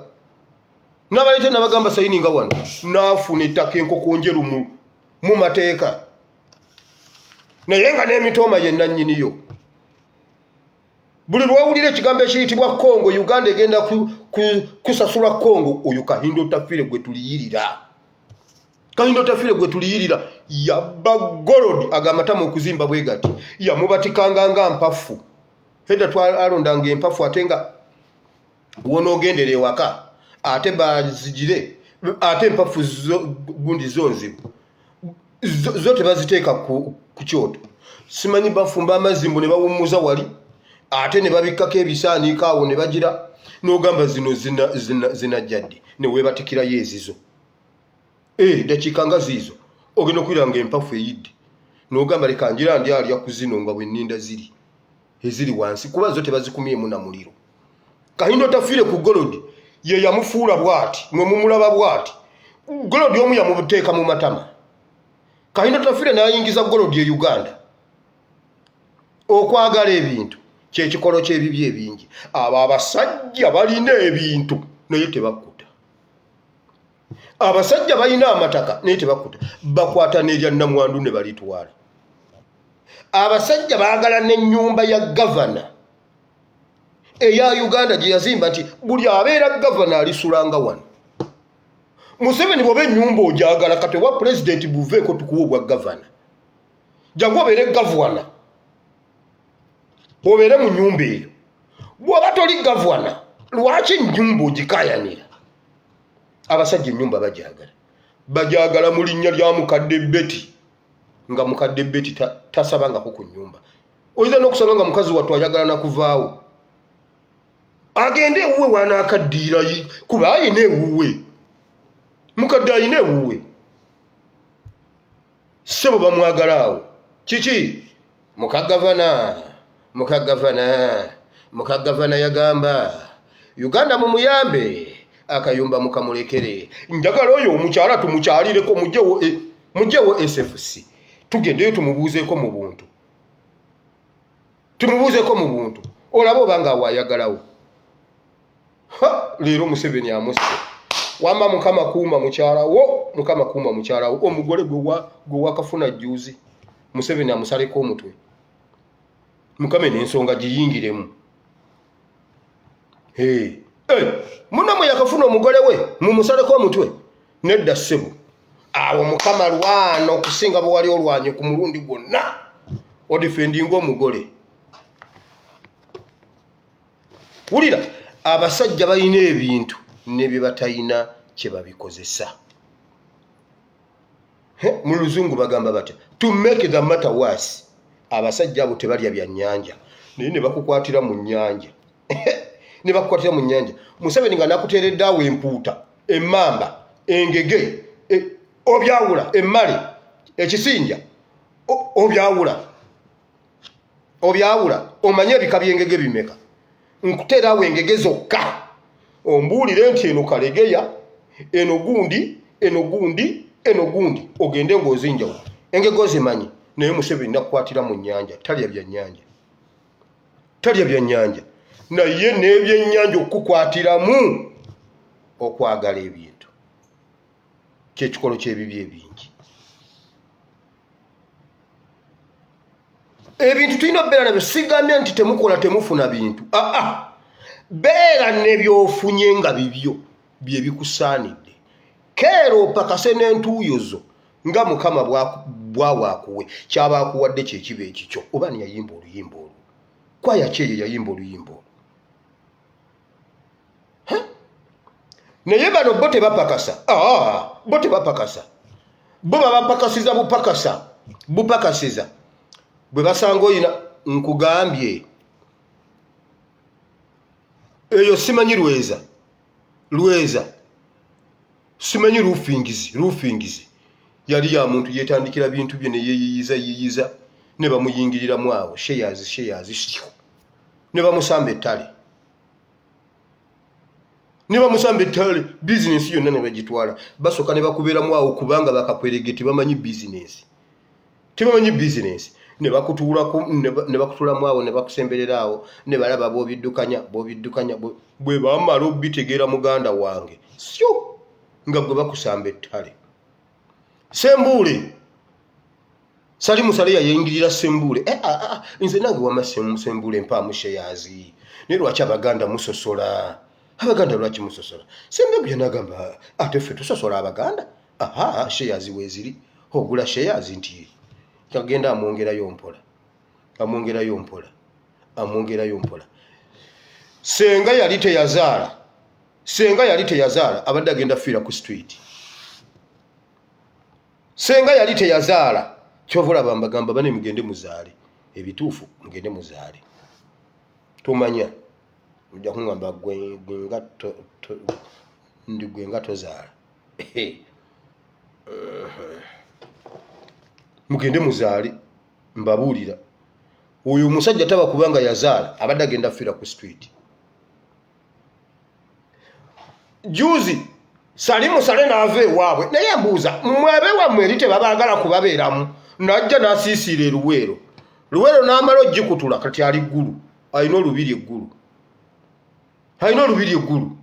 N'abaleeta nabagamba sayininga wano, n'afuna ettaka enkoko njeru mu mateeka, naye nga n'emitooma ye nannyiniyo. Buli lwawulira ekigambo ekiyitibwa Kongo, Uganda egenda kusasula Kongo, oyo Kahinda Otafiire gwe tuliyirira. Kahinda Otafiire gwe tuliyirira yabba gold agamatamu okuzimba bwe gati, yamubatikanga nga mpafu. Edda twalondanga empafu, ate nga wonoogendera ewaka ate bazigire, ate empafu gundi zo nzibu, zo tebaziteeka ku kyoto. Simanyi bafumba amazzi mbu ne bawummuza wali, ate ne babikkako ebisaaniiko awo ne bagira n'ogamba zino zinajja ddi, ne weebatikirayo ezizo. Dakiika nga ziizo ogenda okwira nga empafu eyidde, n'ogamba leka ngira ndi alya ku zino nga bwe nninda ziri eziri wansi, kuba zo tebazikumyemu na muliro. Kahinda Otafiire ku gold ye yamufuula bw'ati, mwe mumulaba bw'ati. Gold omu yamuteeka mu matama. Kahinda Otafiire n'ayingiza gold e Uganda. Okwagala ebintu kyekikolo ky'ebibi ebingi. Abo abasajja balina ebintu naye tebakkuta. Abasajja balina amataka naye tebakkuta, bakwata n'erya namwandu ne balitwala. Abasajja baagala n'ennyumba ya gavana eya Uganda gye yazimba nti buli abeera gavana alisulanga wano. Museveni bwoba ennyumba ogyagala kati obwa pulezidenti buveeko tukuwa obwa gavana, jangu obeere gavana obeere mu nyumba eyo. Bw'oba toli gavana lwaki ennyumba ogikayanira? Abasajja ennyumba bagyagala, bagyagala mu linnya lya mukadde Betty, nga mukadde Betty tasabangako ku nnyumba. Oyinza n'okusanga nga mukazi wattu ayagala nakuvaawo agende ewuwe wanaakaddiira, kuba ayina ewuwe, mukadde ayina ewuwe, ssebo bamwagala awo. Kiki mukagavana, mukagavana, mukagavana yagamba Uganda mumuyambe akayumba mukamulekere. Njagala oyo omukyala tumukyalireko, mugyewo SFC tugendeyo tumubuuzeeko mu buntu, tumubuuzeeko mu buntu, olaba oba nga awo ayagalawo. Leero Museveni amusse. Wamba Mukama kuuma mukyala wo, Mukama kuuma mukyala wo, omugole gwe wakafuna jjuuzi Museveni amusaleko omutwe. Mukama n'ensonga giyingiremu. Muno mwe yakafuna omugole we mumusaleko omutwe? Nedda ssebo, awo Mukama lwana okusinga bwe wali olwanye ku mulundi gwonna odefendinga omugole. Wulira, abasajja balina ebintu ne bye batalina kye babikozesa. Mu luzungu bagamba batya? To make the matter worse, abasajja abo tebalya byannyanja, naye ne bakukwatira mu nnyanja, ne bakukwatira mu nnyanja. Museveni nga nakuteeredde awo empuuta, emmamba, engege, obyawula, emmale, ekisinja, obyawula, obyawula, omanye ebika by'engege bimeka. Nkuteera awo engege zokka, ombuulire nti eno kalegeya, eno gundi, eno gundi, eno gundi, ogende ng'ozinjawula. Engege ozimanyi, naye Museveni nakukwatira mu nnyanja. Talya byannyanja, talya byannyanja, naye n'ebyennyanja okukukwatiramu. Okwagala ebintu kyekikolo ky'ebibi ebingi. Ebintu tulina okubeera nabyo. Sigambye nti temukola temufuna bintu. Aa, beera nebyofunye nga bibyo byebikusaanidde. Keera opakase n'entuuyo zo nga Mukama bwawaakuwe kyaba akuwadde kyekiba ekikyo. Oba niyayimba oluyimba olwo, kwaya kyeyo yayimba oluyimba olwo. Naye bano bo tebapakasa, bo tebapakasa, bo babapakasiza bupakasa bupakasiza bwe basanga oyina. Nkugambye eyo simanyi lweza lweza, simanyi rufingizi rufingizi, yali ya muntu yetandikira bintu bye neyeyiyiza yiyiza, ne bamuyingiriramu awo shares, shares syo, ne bamusamba ettale, ne bamusamba ettale, bizinesi yonna ne bagitwala. Basooka ne bakubeeramu awo kubanga bakakwerege, tebamanyi bizinesi, tebamanyi bizinesi. Ne bakutuulamu awo, ne bakusemberera awo, ne balaba bw'obiddukanya, bw'obiddukanya. Bwe bamala obitegeera, muganda wange, syo nga gwe bakusamba ettale. Sembuule Sali Musale yayingirira Sembuule. Eh, ah, ah, nze nange wama Sembuule mpaamu shares, naye lwaki Abaganda musosola? Abaganda lwaki musosola? Sembuule nagamba, ate ffe tusosola Abaganda? Aha, shares weeziri, ogula shares nti kagenda amwongerayo mpola, amwongerayo mpola, amwongerayo mpola. Senga yali teyazaala, senga yali teyazaala, abadde agenda fiira ku street. Senga yali teyazaala, kyova olaba mbagamba bane mugende muzaale. Ebituufu mugende muzaale. Tomanya ojja kuŋŋamba gwe nga ndi gwe nga tozaala. Mugende muzaale, mbabuulira. Oyo omusajja taba kubanga yazaala, abadde agenda fiira ku street. Juzi Sali Musale n'ava ewaabwe, naye mbuuza mmwe abeewammwe eri tebabaagala kubabeeramu? Najja n'asiisiira eruweero, Luweero n'amala ogikutula. Kati ali Ggulu, alina olubiri eggulu, alina olubiri eggulu.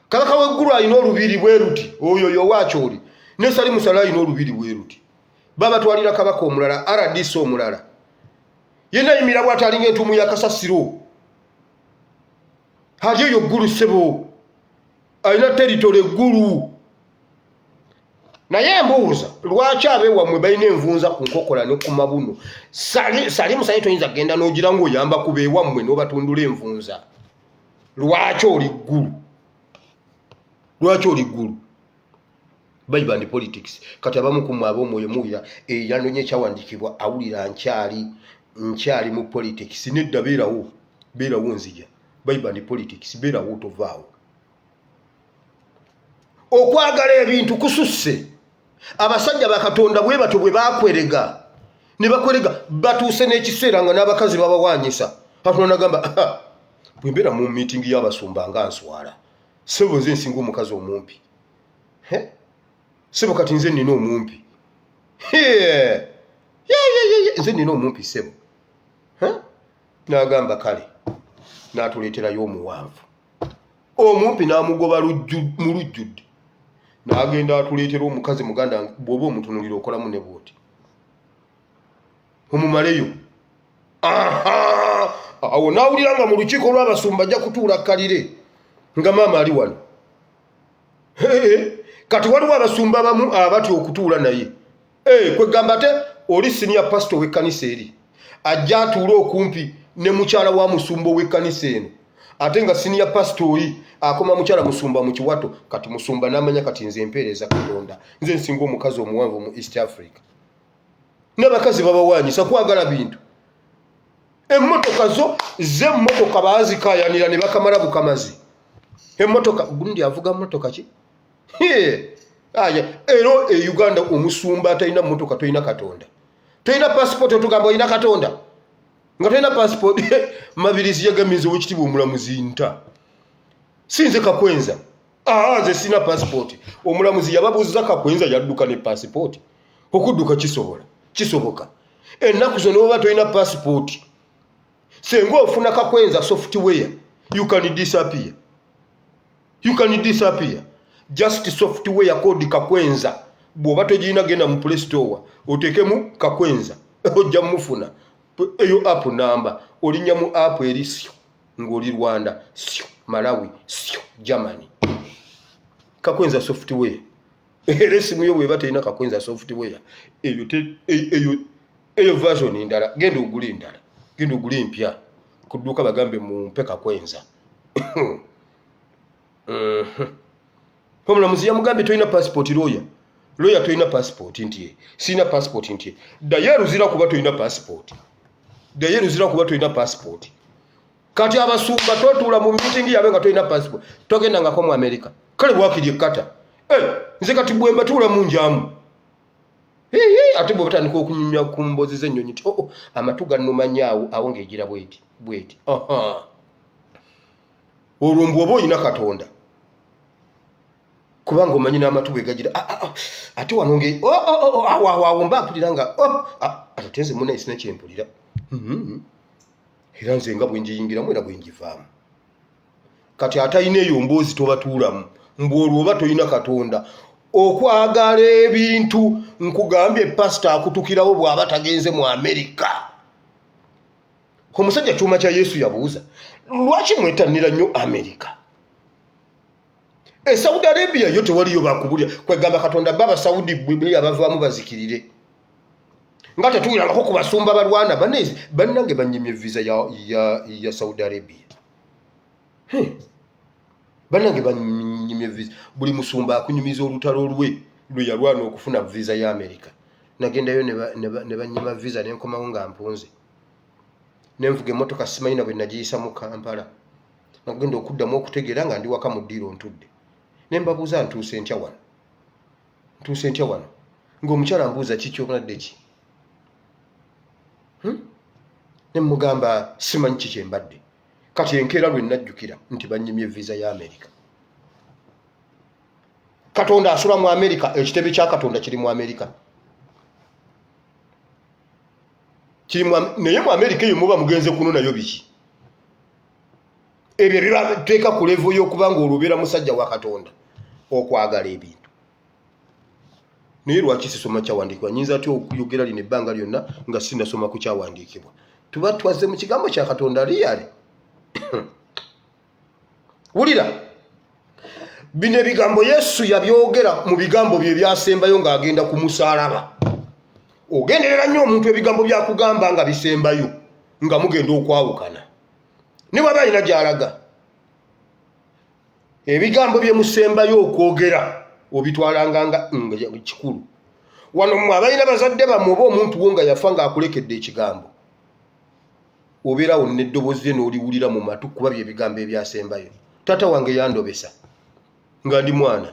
Kabaka w'eggulu alina olubiri bwe luti, oyo yowakyoli ne Sali Musale alina olubiri bwe luti. Babatwalira kabaka omulala, RDC omulala, yenna ayimira bw'ati, alinga entuumu ya kasasiro. Ali eyo Ggulu, ssebo, alina territory eggulu. Naye mbuuza, lwaki abeewammwe balina envunza ku nkokola ne ku mabuno? Sali musaye toyinza kugenda n'ogira ng'oyamba ku beewammwe n'obatundula envunza. Lwaki oli ggulu? Lwaki oli ggulu? Bible and politics. Kati abamu ku mmwe ab'omwoyo muwulira eyanonye ekyawandiikibwa, awulira nkyali nkyali mu politics. Nedda, beerawo, beerawo, nzija. Bible and politics, beerawo, tovaawo. Okwagala ebintu kususse. Abasajja bakatonda bwe batyo bwe bakwerega ne bakwerega, batuuse n'ekiseera nga n'abakazi babawanyisa. Katonda nagamba, bwe mbeera mu miitingi y'abasumba nga nswala, sebo nze nsinga omukazi omumpi. Sebo kati nze nina omumpi, nze nina omumpi sebo. N'agamba kale, n'atuleeterayo omuwanvu, omumpi n'amugoba mu lujjudde, n'agenda atuleetera omukazi muganda. Bw'oba omutunulira okolamu ne bwoti omumaleyo. Awo n'awulira nga mu lukiiko lw'abasumba ajja kutuula kkalire nga maama ali wano. Kati waliwo abasumba abamu abatya okutuula naye. Kwegamba ate oli senior pastor ow'ekkanisa eri ajja atuule okumpi ne mukyala wa musumba ow'ekkanisa eno, ate nga senior pastor oli akoma mukyala musumba mu kiwato. Kati musumba n'amanya, kati nze mpeereza Katonda, nze nsinga omukazi omuwanvu mu East Africa. N'abakazi babawanyisa kwagala bintu. Emmotoka zo zemmotoka baazikayanira ne bakamala bukamazi emmotoka. Gundi avuga mmotoka ki? Era e Uganda omusumba atalina mmotoka, tolina Katonda, tolina passport. Otugamba olina Katonda nga tolina passport. Mabirizi yagambye owekitiibwa omulamuzi nta sinze Kakwenza. Nze sina passport. Omulamuzi yababuuza, Kakwenza yadduka ne passport? Okudduka kisobola, kisoboka ennaku zonna. Oba tolina passport, senga ofuna Kakwenza software, you can disappear, you can disappear. Just software code Kakwenza, bw'oba togirina genda mu Play Store oteekemu Kakwenza, ojja mufuna eyo app namba. Olinnya mu app eri syo ng'oli Rwanda, syo Malawi, syo Germany. Kakwenza software. Era esimu yo bweba terina Kakwenza software, eyo eyo eyo version ndala, genda ogule endala, genda ogule empya ku dduuka, bagambe mumpe Kakwenza. Omulamuzi yamugambye, tolina passport, lawyer, lawyer, tolina passport? Nti sirina passport. Nti ddayo eruzira kuba tolina passport, ddayo eruzira kuba tolina passport. Kati abasumba totuula mu meeting yabe nga tolina passport, togendangako mu America. Kale bwakiri ekkata. Eh, nze kati bwe mbatuula mu njamu, ate bwe batandika okunyumya ku mboozi z'ennyonyi nti, oh, oh, amatu gannumanya awo awo ng'egira bweti bweti. Olwo mbu oba olina Katonda, kubanga omanyi n'amatu bwe gagira. Ah, ah, ah, ate wano nge oh, oh, awo awo awo mba mpulira nga, ate nze munaye sina kyempulira. Era nze nga bwe ngiyingiramu era bwe ngivaamu. Kati atalina eyo mboozi tobatuulamu, mbu olwo oba tolina Katonda. Okwagala ebintu, nkugambye, pasita akutukirawo bw'aba tagenze mu Amerika. Omusajja kyuma kya Yesu yabuuza, lwaki mwetanira nnyo Amerika? E Saudi Arabia yo tewaliyo bakubulya. Kwegamba Katonda ba Abasaudi bwe abavaamu bazikirire nga tetuwulirangako ku basumba balwana. Bannange banyimye visa ya Saudi Arabia. Bannange banyimye visa. Buli musumba akunyumiza olutalo lwe lwe yalwana okufuna visa ya Amerika. Nagendayo ne banyima visa, nenkomawo nga mpunze, nenvuga emmotoka simanyi na bwe nagiyisa mu Kampala. Nagenda okuddamu okutegeera nga ndi waka mu ddiiro ntudde, ne mbabuuza, ntuuse ntya wano? Ntuuse ntya wano? Ng'omukyala mbuuza, kiki obadde ki? Ne mugamba, simanyi ki kyembadde. Kati enkeera lwe najjukira nti banyimye visa ya Amerika. Katonda asula mu Amerika? Ekitebe kya Katonda kiri mu Amerika? Kiri naye mu Amerika eyo muba mugenze kuno nayo biki ebyo bibateeka ku level y'okuba nga olwo musajja wa Katonda? Okwagala ebintu. Naye lwaki sisoma kyawandiikibwa? Nyinza atya okuyogera lino ebbanga lyonna nga sinasoma ku kyawandiikibwa? Tuba twazze mu kigambo kya Katonda liyale. Wulira. Bino ebigambo Yesu yabyogera mu bigambo bye ebyasembayo ng'agenda ku musaalaba. Ogenderera nnyo omuntu ebigambo byakugamba nga bisembayo nga mugenda okwawukana, ne bwaba alina gy'alaga. Ebigambo bye musembayo okwogera obitwalanga nga kikulu. Wano mmwe abalina bazadde bammwe oba omuntu wo nga yafa ng'akulekedde ekigambo, obeerawo n'eddoboozi lye n'oliwulira mu matu kuba bye bigambo ebyasembayo. Taata wange yandobesa nga ndi mwana,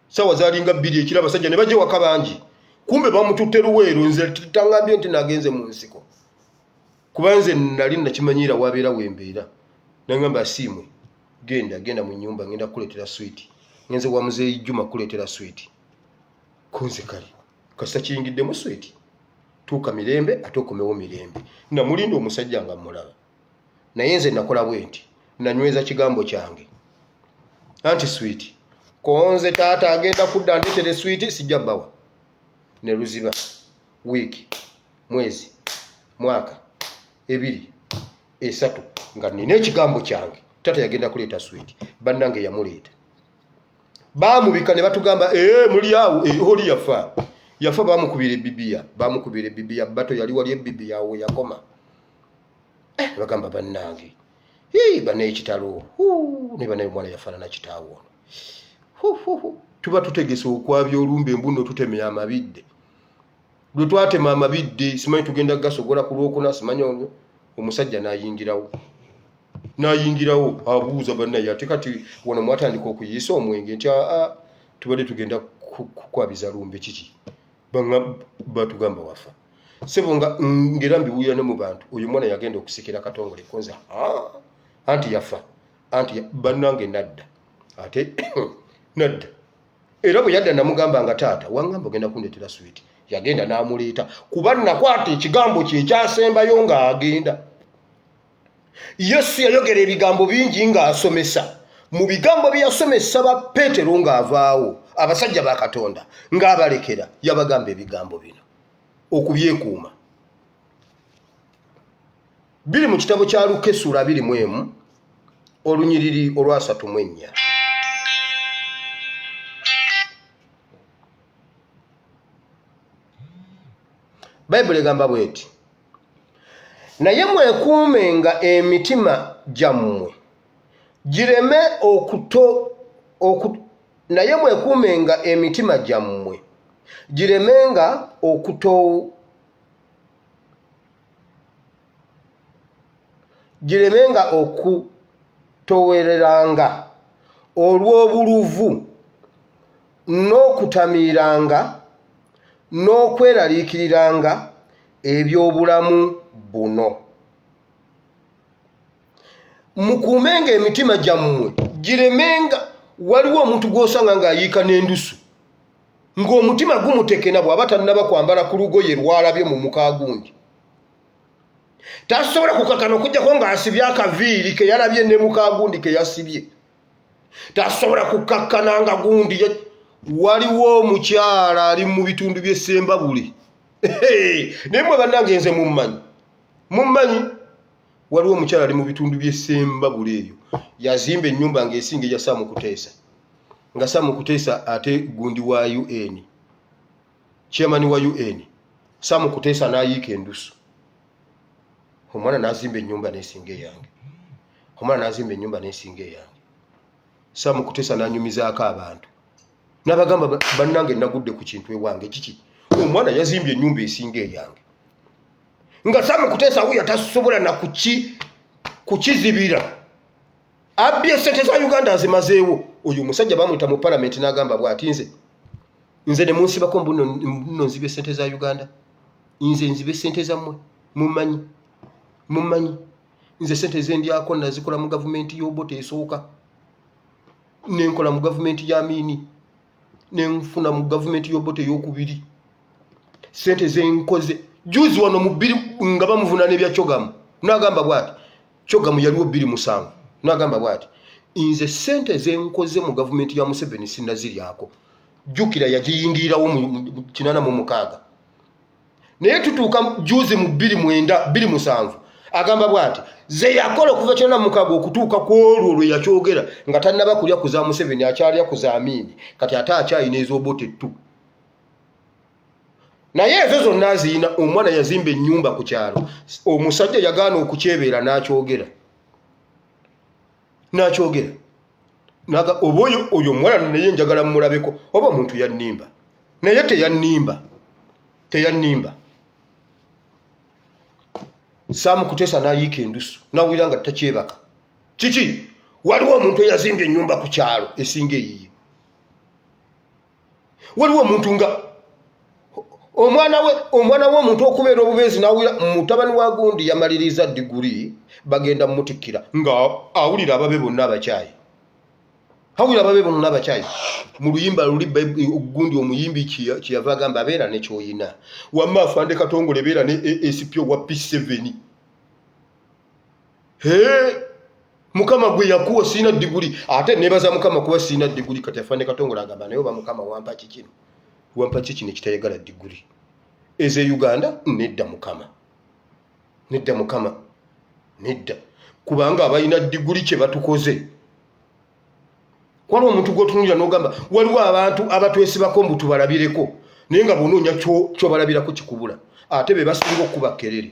saawa zaalinga 2 ekiro, abasajja ne bajja ewaka bangi, kumbe bamututte Luweero. Nze tangambye nti nagenze mu nsiko, kuba nze nali nakimanyiira wabeera wembeera. Nangamba, "Asiimwe, genda, genda mu nyumba, ngenda kukuleetera switi, ngenze wa muzeeyi Juma kukuleetera switi." Kunze kale kasita kiyingiddemu switi, tuuka mirembe ate okomewo mirembe. Namulinda omusajja nga mulaba, naye nze nakola bwe nti, nanyweza kigambo kyange anti switi konze taata agenda kudda ndeetere switi, sijja bawa. Ne luziba wiiki, mwezi, mwaka, 2, 3, nga nina ekigambo kyange. Taata yagenda kuleeta switi, bannange yamuleeta, baamubika ne batugamba, "Ee, muli awo, oli yafa, yafa, bamukubira ebibiya, bamukubira ebibiya." Bato yali wali ebibiya awo yakoma. Bagamba, "Bannange, bana ekitalo ne banaye, omwana yafaanana kitaawe ono." Tuba tutegese okwabya olumbe embuno, tutemya amabidde. Lwe twatema amabidde, simanyi tugenda gasogola ku Lwokuna, simanyi olwo omusajja n'ayingirawo, n'ayingirawo abuuza, "Bannaye, ate kati wano mwatandika okuyiisa omwenge?" Nti, "Aa, tubadde tugenda kukwabiza lumbe." "Kiki?" Batugamba wafa sebo, nga ngera mbiwulira ne mu bantu, oyo omwana yagenda okusikira Katongole konza anti yafa anti bannange. Nadda ate nadda, era bwe yadda namugamba nga, "Taata, wangamba ogenda kundeetera switi." Yagenda n'amuleeta, kuba nakwata ekigambo kye ekyasembayo ng'agenda. Yesu yayogera ebigambo bingi ng'asomesa. Mu bigambo bye yasomesa ba Peetero ng'avaawo, abasajja ba Katonda ng'abalekera, yabagamba ebigambo bino okubyekuuma. Biri mu kitabo kya Luka essuula 21, olunyiriri olwasatu mu ennya. Bayibuli egamba bweti, "Naye mwekuumenga emitima gyammwe gireme okuto oku, naye mwekuumenga emitima gyammwe giremenga okuto giremenga okutowereranga olw'obuluvu n'okutamiiranga n'okweraliikiriranga eby'obulamu buno." Mukuumenga emitima gyammwe giremenga. Waliwo omuntu gw'osanga ng'ayiika n'endusu, ng'omutima gumutekena bw'aba tannaba kwambala ku lugoye lwalabye mu mukagundi. Tasobola kukakana okujjako ng'asibye akaviiri ke yalabye ne mukagundi ke yasibye. Tasobola kukakkana nga gundi. Waliwo omukyala ali mu bitundu by'Essembabule, naye mwe bannange nze mummanyi, mummanyi. Waliwo omukyala ali mu bitundu by'Essembabule eyo, yazimba ennyumba ng'esinga eya Saamu Kuteesa, nga Saamu Kuteesa ate gundi wa UN, chairman wa UN. Saamu Kuteesa n'ayiika endusu, omwana n'azimba ennyumba n'esinga eyange, omwana n'azimba ennyumba n'esinga eyange. Saamu Kuteesa n'anyumizaako abantu n'abagamba, "Bannange, nagudde ku kintu ewange." "Kiki?" "Omwana yazimbye ennyumba esinga eyange." Nga Saamu Kuteesa wuya tasobola na kukizibira, abbye sente za Uganda azimazeewo. Oyo omusajja bamuyita mu palamenti n'agamba bw'ati, Nze ne munsibako mbuno nno nzibye sente za Uganda, nze nzibe sente zammwe? Mumanyi, mumanyi nze sente zendyako nazikola mu gavumenti y'Obote esooka, nenkola mu gavumenti ya Amini, nenfuna mu gavumenti y'Obote eyokubiri. Sente zenkoze juzi wano mu bbiri." Nga bamuvunaana ebya CHOGM, n'agamba bw'ati, CHOGM yaliwo 2007, n'agamba bw'ati, "Nze sente zenkoze mu gavumenti ya Museveni sinnaziryako." Jjukira yagiyingirirawo mu 86, naye tutuuka juzi mu 2009, 2007. Agamba bw'ati, ze yakola okuva 96 okutuuka ku olwo lwe yakyogera nga tannaba kulya ku za Museveni, akyalya ku za Amiini, kati ate akyalina ez'Obote ttu. Naye ezo zonna azirina. Omwana yazimba ennyumba ku kyalo, omusajja yagaana okukyebeera n'akyogera, n'akyogera naga oba oyo oyo omuwala naye njagala mmulabeko oba omuntu yannimba, naye teyannimba, teyannimba. Sam Kutesa n'ayiika endusu n'awulira nga takyebaka. Kiki? Waliwo omuntu eyazimbye ennyumba ku kyalo esinga eyiye. Waliwo omuntu nga omwana we, omwana w'omuntu okubeera obubeezi n'awulira mutabani wa gundi yamaliriza diguli, bagenda mumutikkira, nga awulira ababe bonna abakyayi, awulira ababe bonna abakyayi. Mu luyimba luli gundi omuyimbi kyeyava agamba, abeera ne kyoyina. Wamma Afande Katongole, beera ne ASP owa P7. He Mukama gwe yakuwa, siina diguli, ate nebaza Mukama kuba siina diguli. Kati Afande Katongole agamba, naye oba Mukama wampa kikino, wampa kikino ekitayagala diguli eze Uganda? Nedda Mukama, nedda Mukama, nedda, kubanga abalina diguli kye batukoze. Waliwo omuntu gwotunulira nogamba, waliwo abantu abatwesibako mbu tubalabireko, naye nga bwonoonya kyobalabirako kikubula, ate be basinga okukuba kerere.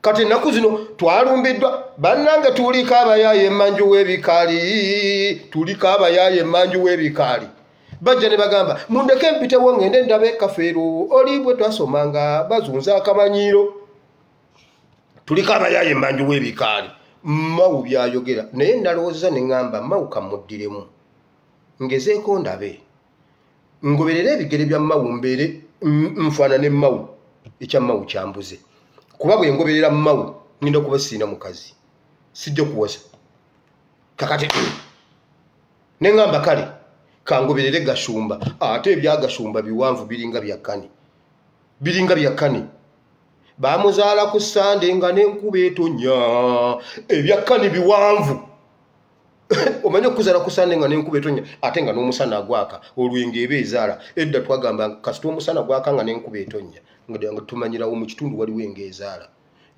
Kati ennaku zino twalumbiddwa bannange, tuliko abayaaye emmanju w'ebikaali, tuliko abayaaye emmanju w'ebikaali. Bajja ne bagamba, mundeke mpitewo ngende ndabe Kafeero oli bwe twasomanga, bazunza akamanyiiro. Tuliko abayaaye emmanju w'ebikaali. Mawu byayogera, naye nalowooza ne ŋŋamba, Mawu kamuddiremu ngezeeko ndabe ngoberere ebigere bya Mawu, mbeere nfaanane Mawu. Ekya Mawu kyambuze, kuba bwe ngoberera Mawu ngenda kuba siina mukazi, sijja kuwasa. Kakati ne ŋŋamba, kale kangoberere Gashumba. Ate ebyagashumba biwanvu, biringa byakkani, biringa byakkani. Bamuzaala ku Sande nga n'enkuba etonya. Ebyakkani biwanvu. Omanyi okuzaala ku Sande nga n'enkuba etonya, ate nga n'omusana gwaka, olwenga eba ezaala. Edda twagamba kasita omusana gwaka nga n'enkuba etonya, nga tumanyirawo mu kitundu waliwo enga ezaala.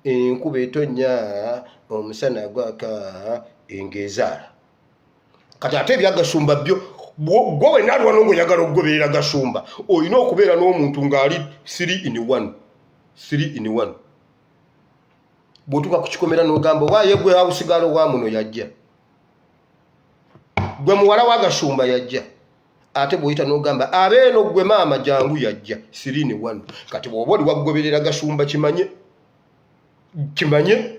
Enkuba etonya, omusana gwaka, enga ezaala. Kati ate ebyagashumba byo, gwe wenna alwano ngaoyagala okugoberera Gashumba, olina okubeera n'omuntu ng'ali 3 in 1, 3 in 1. Bw'otuuka ku kikomera n'ogamba, waaye gwe awusigalo wa muno yajja, gwe muwala wa Gashumba yajja. Ate bw'oyita n'ogamba, abeeno gwe maama jangu, yajja. 3 in 1. Kati bw'oba oli wakugoberera Gashumba, kimanye, kimanye.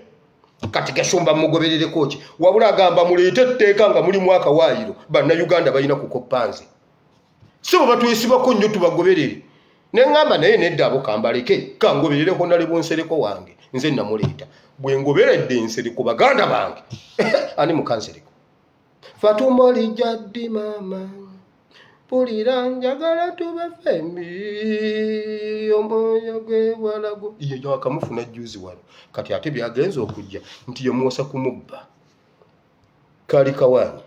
Kati Gashumba mugoberereko ki? Wabula agamba muleete etteeka nga mulimu akawaayiro, Bannayuganda balina kukoppa nze, si bwe batwesibako nnyo tubagoberere. Ne ŋŋamba, naye nedda, abo kambaleke, kangoberereko nalebo Nsereko wange, nze namuleeta. Bwe ngoberedde Nsereko, baganda bange, ani mukansereko? Fatuma olijja ddi maama? Mpulira njagala tube fembi, omwoyo gwe walago ye akamufuna juzi wano. Kati ate byagenza okujja nti yamuwasa kumubba, kali kawaani.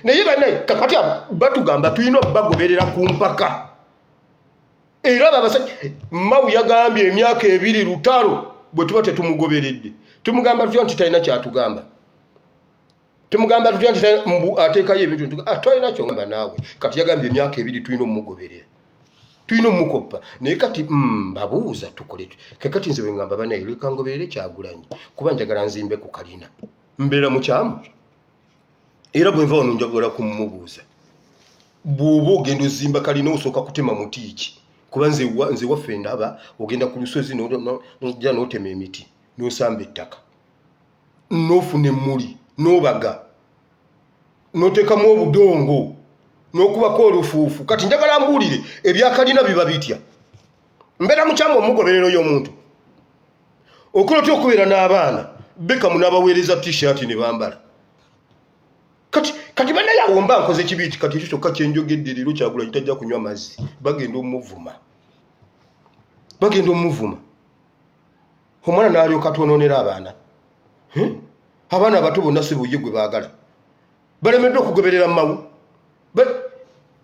Naye banaye, kakati batugamba tulina obagoberera ku mpaka. Era abo abasajja, Mawu yagambye emyaka 2 lutalo bwe tuba tetumugoberedde. Tumugamba tutya nti talina kyatugamba? Tumugamba tutya nti mbu ateekayo ebintu? Ah, tolina kyogamba naawe. Kati yagambye emyaka 2 tulina omumugoberera, tulina omukoppa. Naye kati mbabuuza, tukole kakati? Nze bwe ngamba, banaye, leka ngoberere Kyagulanyi kuba njagala nzimbe ku kalina, mbeera mukyamu? Era bwe nva wano njagala kumubuuza, bw'oba ogenda ozimba kalina, osooka kutema muti ki? Kuba nze waffe ndaba ogenda ku lusozi, nojja n'otema emiti, n'osamba ettaka, n'ofuna emmuli, n'obaga, n'oteekamu obudongo, n'okubako olufuufu. Kati njagala mbuulire, ebyakalina biba bitya? Mbeera mukyamu omugoberero y'omuntu? Okola otya okubeera n'abaana bekamu n'abaweereza T-shirt ne bambala? Kati bannaye, awo mba nkoze kibi ki? Kati ekyo kyokka kyenjogedde leero, Kyagulanyi tajja kunywa mazzi, bagenda omuvuma, bagenda omuvuma. Omwana n'alyoka atwonoonera abaana. Abaana abato bonna si buye gwe baagala, balemeddwa okugoberera Mawu.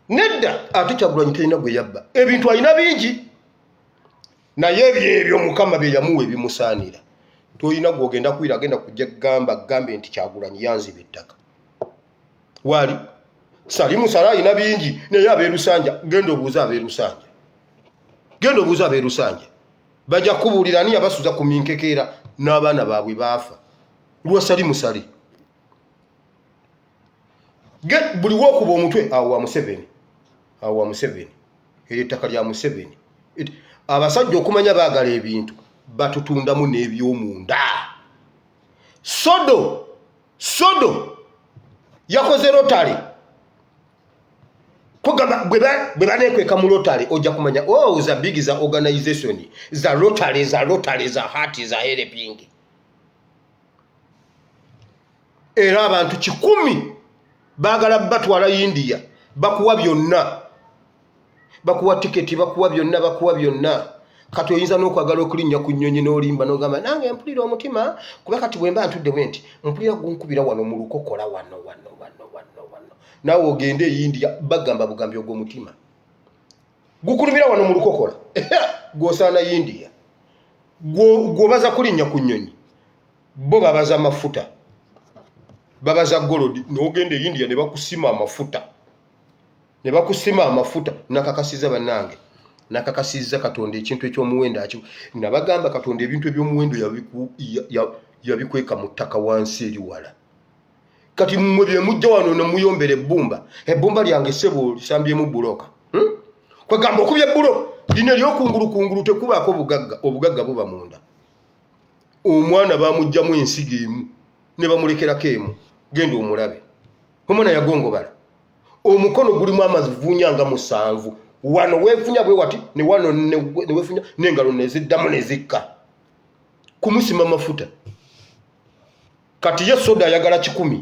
Nedda, ate Kyagulanyi talina gwe yabba, ebintu alina bingi. Naye byebyo Mukama bye yamuwa ebimusaanira. Tolina gwogenda kuwira agenda kujja gamba gambe nti Kyagulanyi yanziba ettaka. Wali Salimu Sala alina bingi, naye ab'e Lusanja, genda obuuze ab'e Lusanja, genda obuuze ab'e Lusanja, bajja kubuulira ani yabasuza ku minkekeera n'abaana baabwe baafa lwa Salimu Sale. Buli wokuba omutwe awo wa Museveni, awo wa Museveni, eryo ettaka lya Museveni. Abasajja okumanya baagala ebintu batutundamu n'ebyomunda. Sodo Sodo yakoze lotale, kugamba bwe banekweka mu lotale ojja kumanya, oh, za big za organization za lotale, za lotale, za hati, za helping. Era abantu 100 baagala batwala India, bakuwa byonna, bakuwa tiketi, bakuwa byonna, bakuwa byonna. Kati oyinza n'okwagala okulinnya ku nnyonyi n'olimba n'ogamba, nange mpulira omutima, kuba kati bwe mba ntudde bwe nti mpulira gunkubira wano mu lukokola, wano wano wano wano wano. Naawe ogende e India, bagamba bugambi ogwo omutima gukulumira wano mu lukokola, gw'osaana India. Gw'obaza kulinnya ku nnyonyi, bo babaza mafuta, babaza gold. N'ogenda e India ne bakusima amafuta, ne bakusima amafuta. Nakakasiza bannange, nakakasiza Katonda ekintu ekyomuwendo akyo. Nabagamba Katonda ebintu ebyomuwendo yabikweka mu ttaka wansi eri wala. Kati mmwe bye mujja wano ne muyombera ebbumba, ebbumba lyange ssebo lisambyemu buloka, Kwegamba okubya ebbulo lino eryokungulu kungulu tekubaako bugagga, obugagga buba munda. Omwana bamuggyamu ensigo emu ne bamulekerako emu, genda omulabe omwana yagongobala, omukono gulimu amavunya nga 7, wano weefunya bwe wati ne wano ne weefunya n'engalo neziddamu nezikka kumusima mafuta. Kati ye Soda ayagala 100,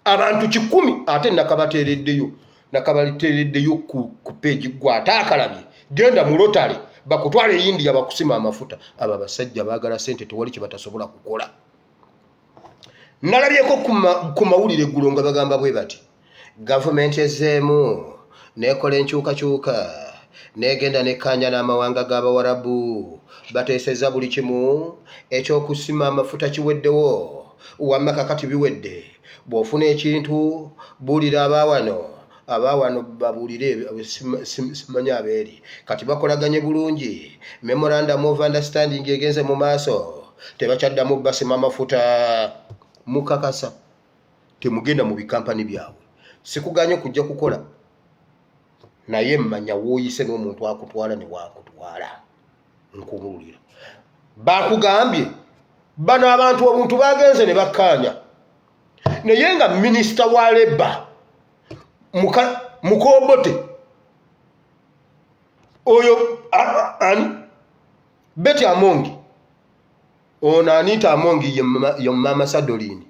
abantu 100, ate nakabateereddeyo, nakabateereddeyo ku page. Gwe ate akalabye, genda mu lotale bakutwala e India bakusima amafuta. Abo abasajja baagala sente, tewali kye batasobola kukola. Nalabyeko ku mawulire eggulo nga bagamba bwe bati, gavumenti ezzeemu nekola enkyukakyuka, negenda nekkaanya n'amawanga g'Abawarabu, bateeseza buli kimu, ekyokusima amafuta kiweddewo. Wamma kakati biwedde, bw'ofuna ekintu buulira abaawano, abaawano babuulire simanyi abeeri. Kati bakolaganye bulungi, memorandum of understanding egenze mu maaso, tebakyaddamu basima amafuta. Mukakasa temugenda mu bikampani byabwe. Sikuganye kujja kukola, naye mmanya wooyise n'omuntu akutwala ne wakutwala. Nkubuulira, bakugambye bano abantu obuntu bagenze ne bakkaanya, naye nga minisita wa labour Mukobote oyo ani, Betty Amongi ono, Anita Amongi ye Mama Sadolini,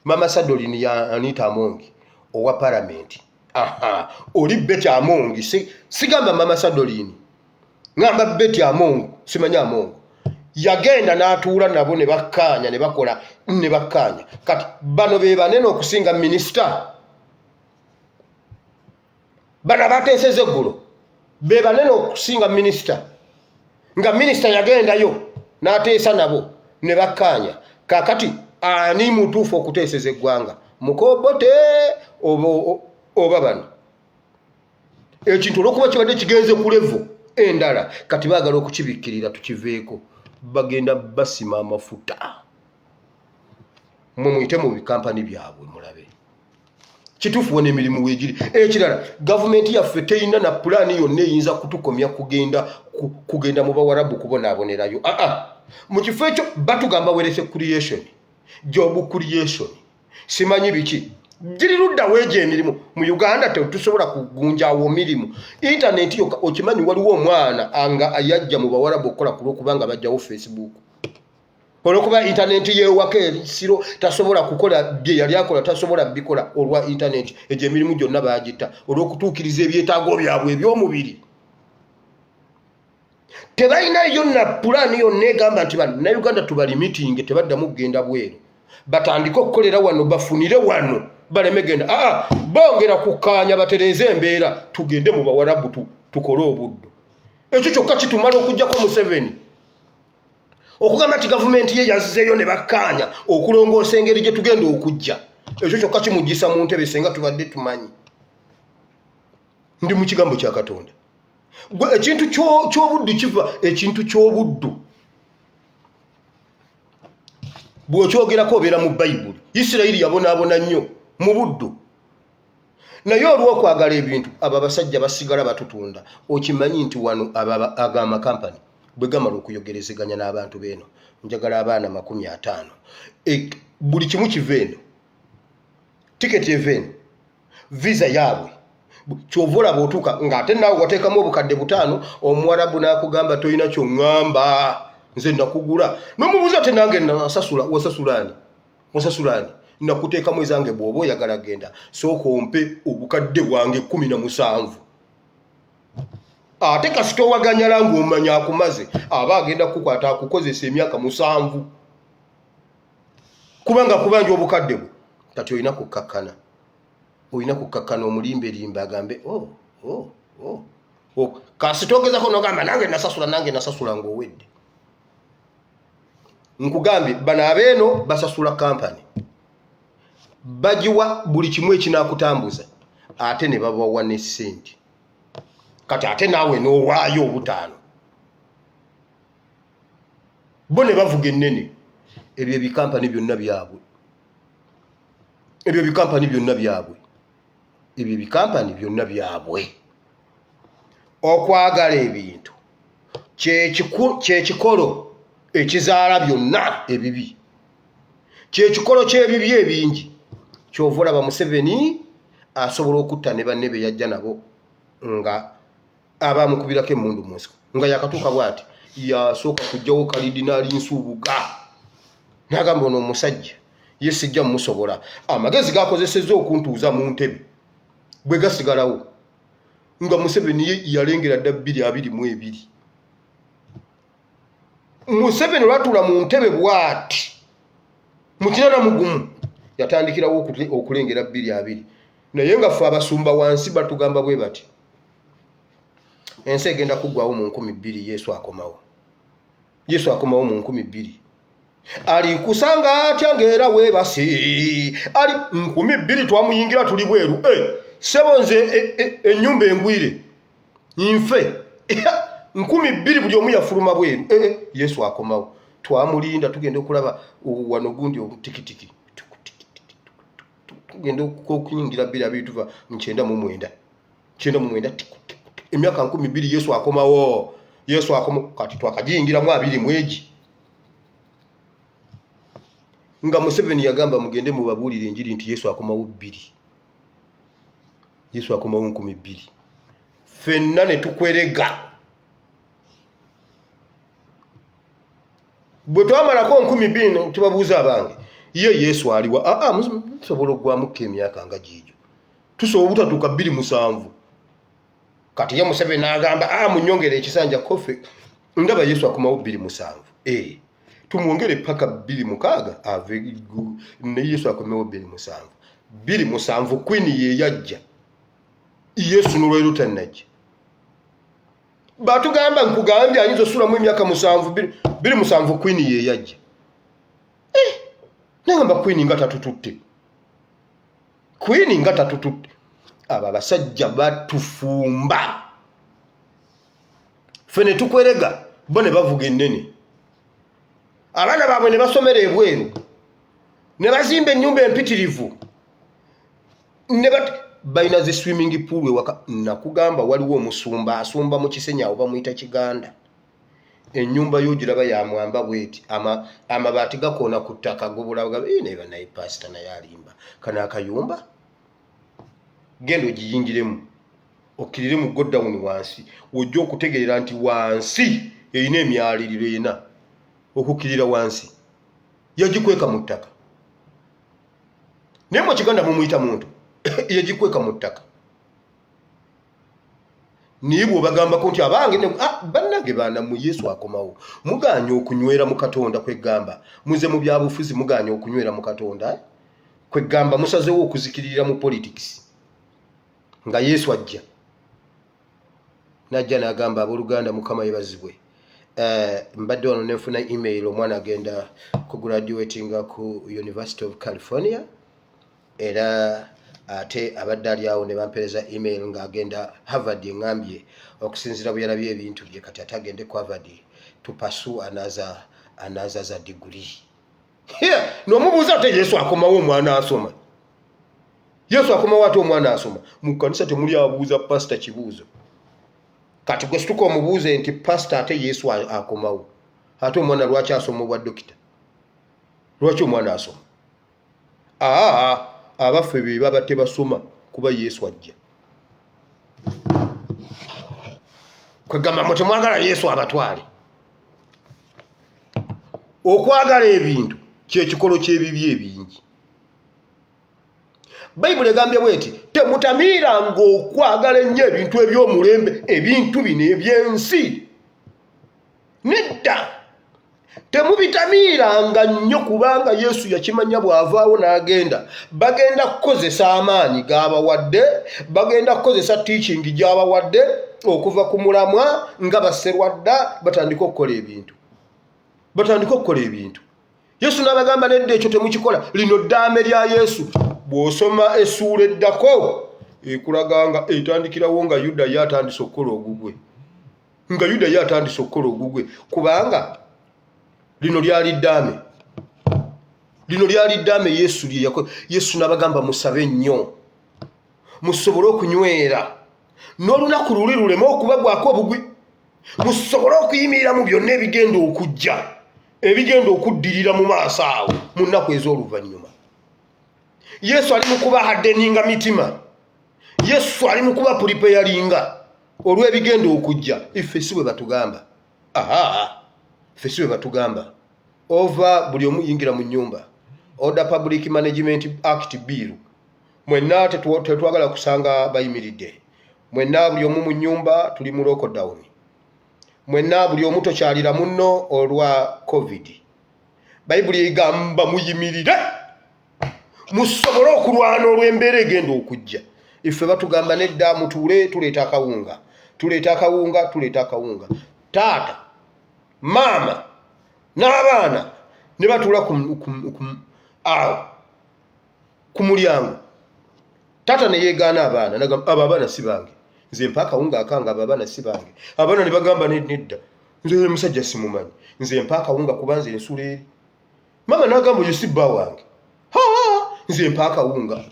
Mama Sadolini ya Anita Amongi owa paramenti. Aha, oli Betty Amongi, sigamba Mama Sadolini, ngamba Betty Amongo, simanyi Amongo, yagenda n'atuula nabo ne bakkaanya ne bakola ne bakkaanya. Kati bano be banene okusinga minisita. Bano abateeseza eggulo be banene okusinga minisita, nga minisita yagendayo n'ateesa nabo ne bakkaanya. Kakati ani mutuufu okuteeseza eggwanga, Mukobote oba bano? Ekintu olwokuba kibadde kigenze ku level endala, kati baagala okukibikkirira tukiveeko, bagenda basima amafuta. Mwe muyite mu bikampani byabwe mulabe kituufu wona emirimu weegiri. Ekirala, gavumenti yaffe terina na pulaani yonna eyinza kutukomya kugenda mu Bawarabu kubonaabonerayo. Aa, mu kifo ekyo batugamba wealth creation, job creation, simanyi biki. Giri ludda weegyo emirimu mu Uganda? Tetusobola kugunjawo mirimu. Intaneti yokka, okimanyi waliwo omwana nga yajja mu Bawarabu okukola ku lwokubanga bajjawo Facebook, olwokuba intaneti yewaka erisiro, tasobola kukola bye yali akola, tasobola bikola olwa intaneti. Egyo emirimu gyonna bagita olw'okutuukiriza ebyetaago byabwe eby'omubiri. Tebalinayo na pulaani yonna egamba nti Bannayuganda tubalimitinge, tebaddamu kugenda bweru, batandike okukolera wano, bafunire wano, baleme genda. Aa, bongera kukkaanya batereeze embeera, tugende mu Bawarabu tukole obuddo. Ekyo kyokka kitumala okuggyako Museveni okugamba nti gavumenti ye yazzeeyo ne bakkaanya okulongoosa engeri gye tugenda okujja. Ekyo kyokka kimuggyisa mu ntebe senga tubadde tumanyi ndi mu kigambo kya Katonda. Gwe ekintu ky'obuddu kiva ekintu ky'obuddu bw'okyogerako obeera mu Bayibuli. Isirayiri yabonaabona nnyo mu buddu, naye olw'okwagala ebintu abo abasajja basigala batutunda. Okimanyi nti wano ago amakampani bwe gamala okuyogerezeganya n'abantu beeno, njagala abaana 50, buli kimu kiva eno, tiketi eva eno, visa yaabwe. Kyova olaba otuuka ng'ate naawe wateekamu obukadde 5, Omuwarabu n'akugamba tolina kyoŋŋamba, nze nakugula. Nomubuuza te nange nasasula, wasasulaani? Wasasulaani? Nakuteekamu ezange, bw'oba oyagala genda, sooka ompe obukadde bwange 17. Ate kasita owaganyala ng'omanya akumaze, aba agenda kukukwata akukozesa emyaka 7, kubanga kubanja obukadde bwe. Kati olina kukkakkana, olina kukkakkana omulimberimba agambe oh, oh, oh. Oh. Kasita ogezako nogamba nange nasasula, nange nasasula, ng'owedde. Nkugambye bano abeeno basasula kampani, bagiwa buli kimu ekinakutambuza, ate ne babawa ne ssente. Kati ate naawe n'owaayo obutaano, bo ne bavuga ennene. Ebyo ebikampani byonna byabwe, ebyo ebikampani byonna byabwe, ebyo ebikampani byonna byabwe. Okwagala ebintu kyekikolo ekizaala byonna ebibi, kyekikolo ky'ebibi ebingi. Kyova olaba Museveni asobola okutta ne banne be yajja nabo nga abamukubirako emmundu mu nsiko nga yakatuuka bw'ati. Yasooka kujjawo Kalidinaali Nsubuga n'agamba ono omusajja ye sijja mumusobola, amagezi gakozesezza okuntuuza mu ntebe bwe gasigalawo. Nga Museveni ye yalengera dda 2022. Museveni olwatuula mu ntebe bw'ati mu 81, yatandikirawo okulengera 2020. Naye nga ffe abasumba wansi batugamba bwe bati, ensi egenda kuggwawo mu 2000, Yesu akomawo, Yesu akomawo mu 2000. Alikusanga atya ng'era weebase? Ali 2000 twamuyingira tuli bweru. Eh, sebo nze ennyumba engwire nfe 2000, buli omu yafuluma bweru. Eh, Yesu akomawo twamulinda, tugenda okulaba wano gundi obutikitiki, tugenda okuyingira 2020, tuva mu 99, 99, emyaka 2000, Yesu akomawo, Yesu akomawo. Kati twakagiyingiramu abiri mu egi nga Museveni yagamba mugende mubabuulire enjiri nti Yesu akomawo bbiri, Yesu akomawo 2000. Ffenna ne tukwerega. Bwe twamalako 2000 tubabuuza abange, ye Yesu aliwa? Aa, tusobola okugwamukko emyaka nga giigyo, tusobola obutatuuka 2007. Kati ye Museveni n'agamba a munyongere ekisanja kofe, ndaba Yesu akomawo 2007, eh, tumwongere paka 2006 ave ne Yesu akomewo 2007. 2007 queen ye yajja, Yesu nolwaliro tannajja. Batugamba, nkugambye ayinza osulamu emyaka 7, 2007 queen ye yajja. Eh, nagamba queen nga tatututte, queen nga tatututte. Abo abasajja batufumba, ffe ne tukwerega, bo ne bavuga ennene, abaana baabwe ne basomera ebweru, ne bazimba ennyumba empitirivu, ne balina zi swimming pool ewaka. Nakugamba waliwo omusumba asumba mu Kisenyi awo, bamuyita Kiganda. Ennyumba y'ogiraba ya mwamba bweti, amabaati gakoona ku ttaka, gobulaga naye banaye pasita naye alimba. Kano akayumba genda ogiyingiremu, okkirire mu godown wansi, wojja okutegeera nti wansi erina emyaliriro ena okukkirira wansi, yagikweka mu ttaka. Naye mu Kiganda mumuyita muntu, yagikweka mu ttaka. Naye bw'obagambako nti abange bannange baana mu Yesu akomawo, muganye okunywera mu Katonda. Kwegamba muze mu byabufuzi, muganye okunywera mu Katonda. Kwegamba musazewo okuzikirira mu politics nga Yesu ajja. Najja n'agamba, abooluganda, Mukama yebazibwe. Mbadde wano nenfuna email, omwana agenda ku graduatinga ku University of California, era ate abadde ali awo ne bampeereza email ng'agenda Harvard. Eŋŋambye okusinziira bwe yalabye ebintu bye, kati ate agende ku Harvard to pursue another za degree. N'omubuuza, ate Yesu akomawo omwana asoma? Yesu akomawo ate omwana asoma? Mu kanisa temuli abuuza pasita kibuuzo. Kati gwe situka omubuuze nti, pasita, ate Yesu akomawo, ate omwana lwaki asoma obwa dokita? Lwaki omwana asoma? Aa, abaffe be baba tebasoma kuba Yesu ajja. Kwegamba mwe temwagala Yesu abatwale. Okwagala ebintu kyekikolo ky'ebibi ebingi. Bayibuli egambye bweti, temutamiiranga okwagala ennyo ebintu eby'omulembe, ebintu bino ebyensi. Nedda, temubitamiiranga nnyo, kubanga Yesu yakimanya bw'avaawo n'agenda, bagenda kukozesa amaanyi g'abawadde, bagenda kukozesa teaching gy'abawadde okuva ku mulamwa nga baserwadda, batandike okukola ebintu, batandike okukola ebintu. Yesu n'abagamba, nedda, ekyo temukikola. Lino ddaame lya Yesu. Bw'osoma essuula eddako, ekulaga nga etandikirawo nga Yuda ye atandise okukola ogugwe, nga Yuda ye atandise okukola ogugwe, kubanga lino lyali ddaame, lino lyali ddaame Yesu lye yakola. Yesu n'abagamba, musabe nnyo musobole okunywera n'olunaku luli luleme okubagwako obugwi, musobole okuyimirira mu byonna ebigenda okujja, ebigenda okuddirira mu maaso awo mu nnaku ez'oluvannyuma. Yesu ali mu kuba hardeninga mitima. Yesu ali mu kuba preparinga olw'ebigenda okujja. Ife si bwe batugamba. Aha, ffe si bwe batugamba. Ova buli omu yingira mu nnyumba, Order Public Management Act Bill, mwenna tetwagala kusanga bayimiridde. Mwenna buli omu mu nnyumba, tuli mu lockdown. Mwenna buli omu tokyalira munno olwa COVID. Bayibuli egamba muyimirire musobole okulwana olw'embeera egenda okujja. Ife batugamba nedda, mutuule, tuleeta akawunga, tuleeta akawunga, tuleeta akawunga. Taata, maama n'abaana ne batuula awo ku mulyango. Taata ne yeegaana abaana, nagamba, abo abaana si bange, nze mpa akawunga akange, abo abaana si bange. Abaana ne bagamba, nedda, nze oyo musajja simumanyi, nze mpa akawunga kuba nze ensula eri. Maama n'agamba, oyo si bba wange, nze mpa akawunga,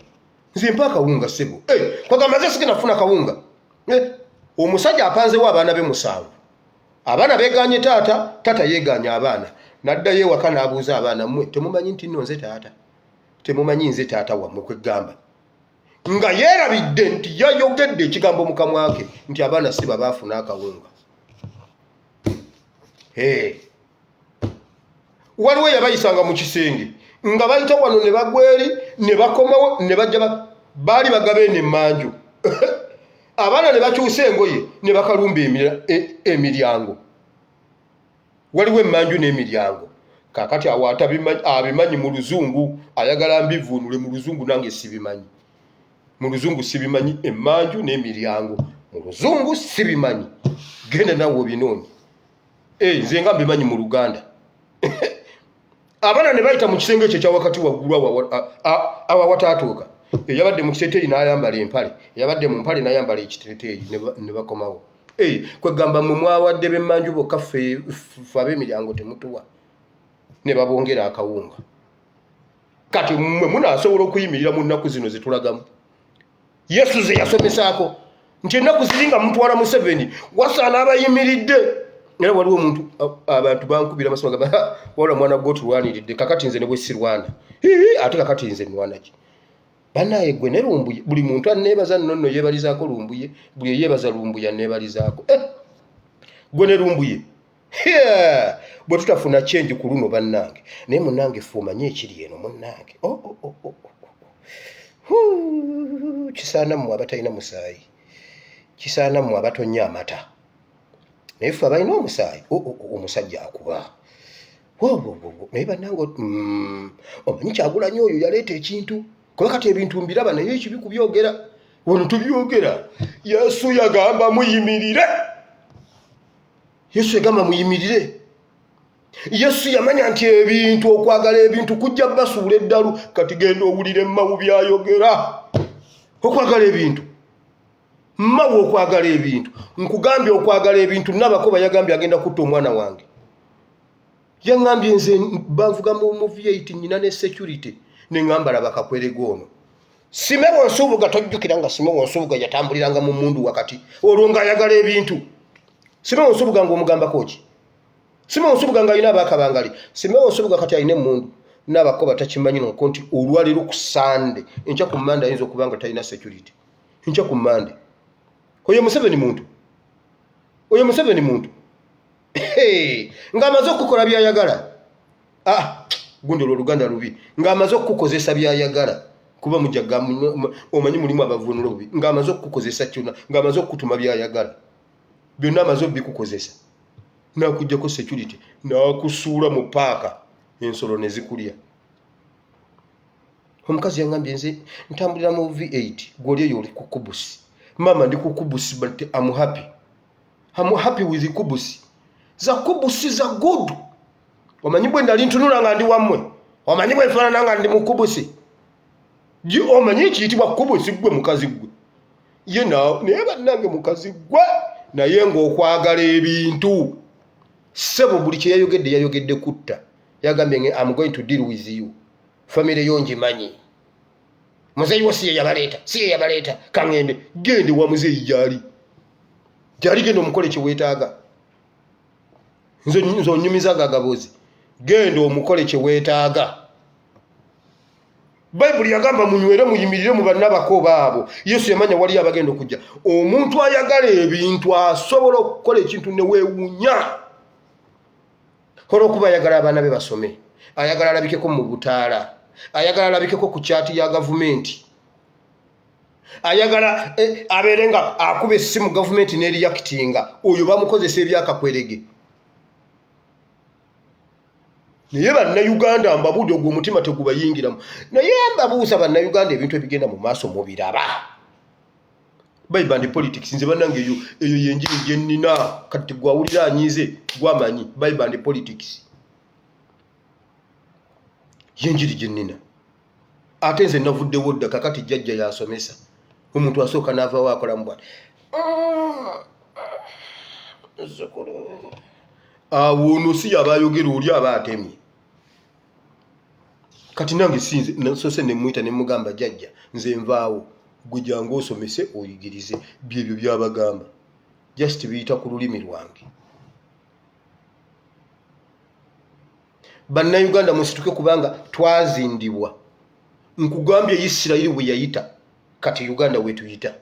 nze mpa akawunga ssebo. Eh, kwagamba nze sigenda kufuna kawunga. Eh, omusajja apanzewo abaana be 7, abaana beeganye taata, taata yeeganye abaana. N'addayo ewaka n'abuuza abaana, mmwe temumanyi nti nno nze taata? Temumanyi nze taata wammwe? Kwegamba nga yeerabidde nti yayogedde ekigambo mu kamwa ke nti abaana si babaafuna akawunga. Waliwo yabayisanga mu kisenge nga bayita wano ne bagwa eri ne bakomawo ne bajja, baali bagaba eno emmanju. Abaana ne bakyusa engoye ne bakalumba emiryango. Waliwo emmanju n'emiryango. Kakati awo abimanyi mu luzungu ayagala mbivuunule mu luzungu, nange sibimanyi mu luzungu, sibimanyi emmanju n'emiryango mu luzungu sibimanyi, genda nawe obinoonye. Eh, nze nga mbimanyi mu Luganda. Abaana ne bayita mu kisenge ekyo ekyawakati waggulu awo awataatuuka. Eyabadde mu kiteteeyi n'ayambala empale, eyabadde mu mpale n'ayambala ekiteteeyi, ne bakomawo. Eh, kwegamba mwe mwawadde b'emmanju bokka, ffe ab'emiryango temutuwa. Ne babongera akawunga. Kati mmwe munaasobola okuyimirira mu nnaku zino zetulagamu, Yesu ze yasomesaako nti ennaku ziri nga mutwala Museveni, wasaana abayimiridde? Era waliwo omuntu, abantu bankubira amasimu, gamba, wabula mwana gwe otulwaniridde. Kakati nze ne bwe sirwana, ate kakati nze nwana ki? Banaye gwe ne Lumbuye, buli muntu aneebaza nno nno yeebalizaako Lumbuye, buli eyeebaza Lumbuye aneebalizaako. Eh, gwe ne Lumbuye, bwe tutafuna change ku luno bannange. Naye munnange, ffe omanye ekiri eno munnange. Oh, oh, oh, oh. Kisaana mmwe abatalina musaayi, kisaana mmwe abatonya amata, naye ffe abalina omusaayi, omusajja akuba. Naye bannange, omanyi Kyagulanyi oyo yaleeta ekintu, kuba kati ebintu mbiraba, naye ekibi kubyogera wano tubyogera. Yesu yagamba muyimirire. Yesu yagamba muyimirire. Yesu yamanya nti ebintu, okwagala ebintu kujja basuula eddalu. Kati genda owulire Mmawu byayogera. Okwagala ebintu, Mmawu, okwagala ebintu, nkugambye okwagala ebintu. Nabakoba yagambye agenda kutta omwana wange. Yaŋŋambye nze banvuga mu V8, nyina ne security, neŋŋamba laba kakwerega ono Simewo Nsubuga. Tojjukira nga Simewo Nsubuga yatambuliranga mu mundu wakati olwo ng'ayagala ebintu? Simewo Nsubuga ng'omugambako ki? Simewo Nsubuga ng'alina abakabangali. Simewo Nsubuga kati alina emundu n'abakoba takimanyi noko nti olwaleero ku Sande, enkya ku Mande ayinza okuba nga talina security. Enkya ku Mande oyo Museveni muntu, oyo Museveni muntu ng'amaze okukola byayagala. Ah, gundi olwo oluganda lubi. Ng'amaze okukukozesa byayagala, kuba mujja omanyi mulimu abavunula obubi. Ng'amaze okukukozesa kyonna, ng'amaze okukutuma byayagala byonna, amaze obikukozesa, nakugjako security, nakusuula mu paaka, ensolo ne zikulya. Omukazi yangambye nze ntambulira mu V8, gwoli eyo oli ku kubusi. Maama, ndi ku kubusi, but am happy, am happy with kubusi. Za kubusi za good. Omanyi bwe nali ntunula nga ndi wammwe? Omanyi bwe nfaanana nga ndi mu kubusi? Omanyi ekiyitibwa kubusi? Gwe mukazi gwe ye naye bannange, mukazi gwe naye ng'okwagala ebintu, ssebo, buli kye yayogedde yayogedde kutta. Yagambye, "Am going to deal with you, famire yo ngimanyi, muzeeyi wo siye yabaleeta, siye yabaleeta, kaŋŋende." Gende wa muzeeyi, gyali gyali, genda omukole kyeweetaaga. Nze onyumiza gagabuzi, genda omukole kyeweetaaga. Bayibuli yagamba munywere, muyimirire mu bannabako baabo. Yesu yamanya waliyo abagenda okujja. Omuntu ayagala ebintu asobola okukola ekintu neweewunya, olwokuba ayagala abaana be basome, ayagala alabikeko mu butaala, ayagala alabikeko ku kyati ya gavumenti, ayagala abeere nga akuba essimu gavumenti n'eriyakitinga. Oyo bamukozesa ebyakakwerege. Naye Bannayuganda mbabuulire, ogwo omutima tegubayingiramu. Naye mbabuuza, Bannayuganda, ebintu ebigenda mu maaso mubiraba? Bible and politics, nze bannange eyo eyo yenjiri gye nnina. Kati gwawulira anyiize gwamanyi. Bible and politics yenjiri gye nnina. Ate nze navuddewo dda. Kakati jjajja yasomesa omuntu asooka n'avaawo akolamu bwati, "Zukulu." Awo ono si yaba ayogera, oli aba atemye. Kati nange sinze nasose nemuyita nemugamba, "Jjajja, nze nvaawo, gwe jangu osomese oyigirize." Byebyo byabagamba, just biyita ku lulimi lwange. Bannayuganda musituke, kubanga twazindibwa. Nkugambye, Isirayiri bwe yayita, kati Uganda wetuyita.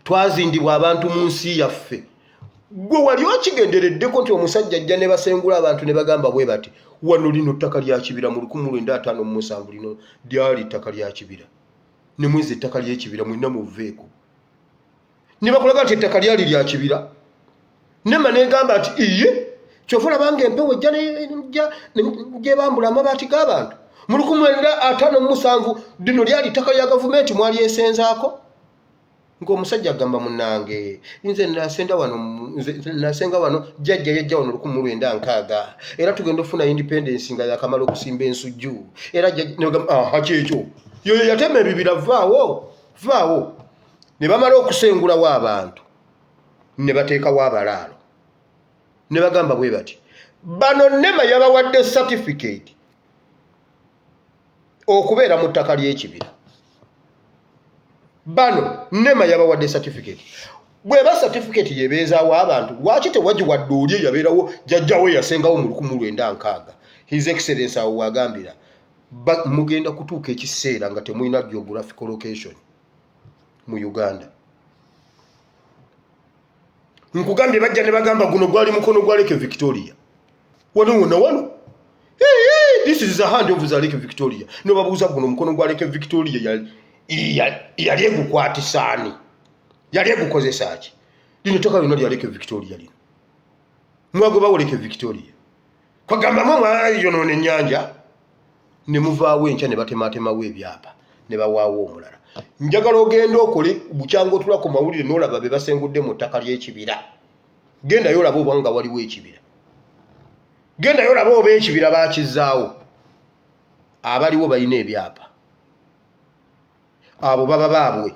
Twazindibwa abantu mu nsi yaffe. Gwe wali okigendereddeko nti omusajja ajja ne basengula abantu ne bagamba bwe bati, "Wano lino ttaka lya kibira." Mu 1957 lino lyali ttaka lya kibira, ne mwezi ettaka ly'ekibira mwenna muveeko. Ne bakulaga nti ettaka lyali lya kibira. Nema negamba nti iye, kyova olabanga empewo ejja gyebambula amabaati g'abantu. Mu 1957 lino lyali ttaka lya gavumenti, mwalyesenzaako. Ng'omusajja agamba, "Munange, nze nasenda wano, nze nasenga wano, jjajja yajja wano 1960, era tugenda okufuna independence nga yakamala okusimba ensujju." Era jjajja ne bagamba, "Aha, kyekyo yoyo yatema ebibira, vaawo, vaawo." Ne bamala okusengulawo abantu ne bateekawo abalaalo ne bagamba bwe bati, "Bano NEMA yabawadde certificate okubeera mu ttaka ly'ekibira. Bano NEMA yabawadde certificate." Bweba certificate yebeezaawo abantu, lwaki tewagiwadde oli eyabeerawo, jjajjawo eyasengawo mu 1960? His Excellence awo wagambira, mugenda kutuuka ekiseera nga temulina geographical location mu Uganda. Nkugambye, bajja ne bagamba guno gwali mukono gwa Lake Victoria wano wonna wano. Hey, hey, this is the hand of the Lake Victoria. Nobabuuza, guno omukono gwa Lake Victoria yali egukwatisaani, yali egukozesa ki? Lino ettaka lyonna lya Lake Victoria, lino mwagobawo Lake Victoria, kwagambamu mwayonoona ennyanja ne muvaawo. Enkya ne batematemawo ebyapa ne bawaawo omulala. Njagala ogenda okole bukyanga otula ku mawulire n'olaba be basengudde mu ttaka ly'ekibira. Gendayo olabe oba nga waliwo ekibira, gendayo olabe oba ekibira bakizzaawo. Abaliwo balina ebyapa, abo baba baabwe.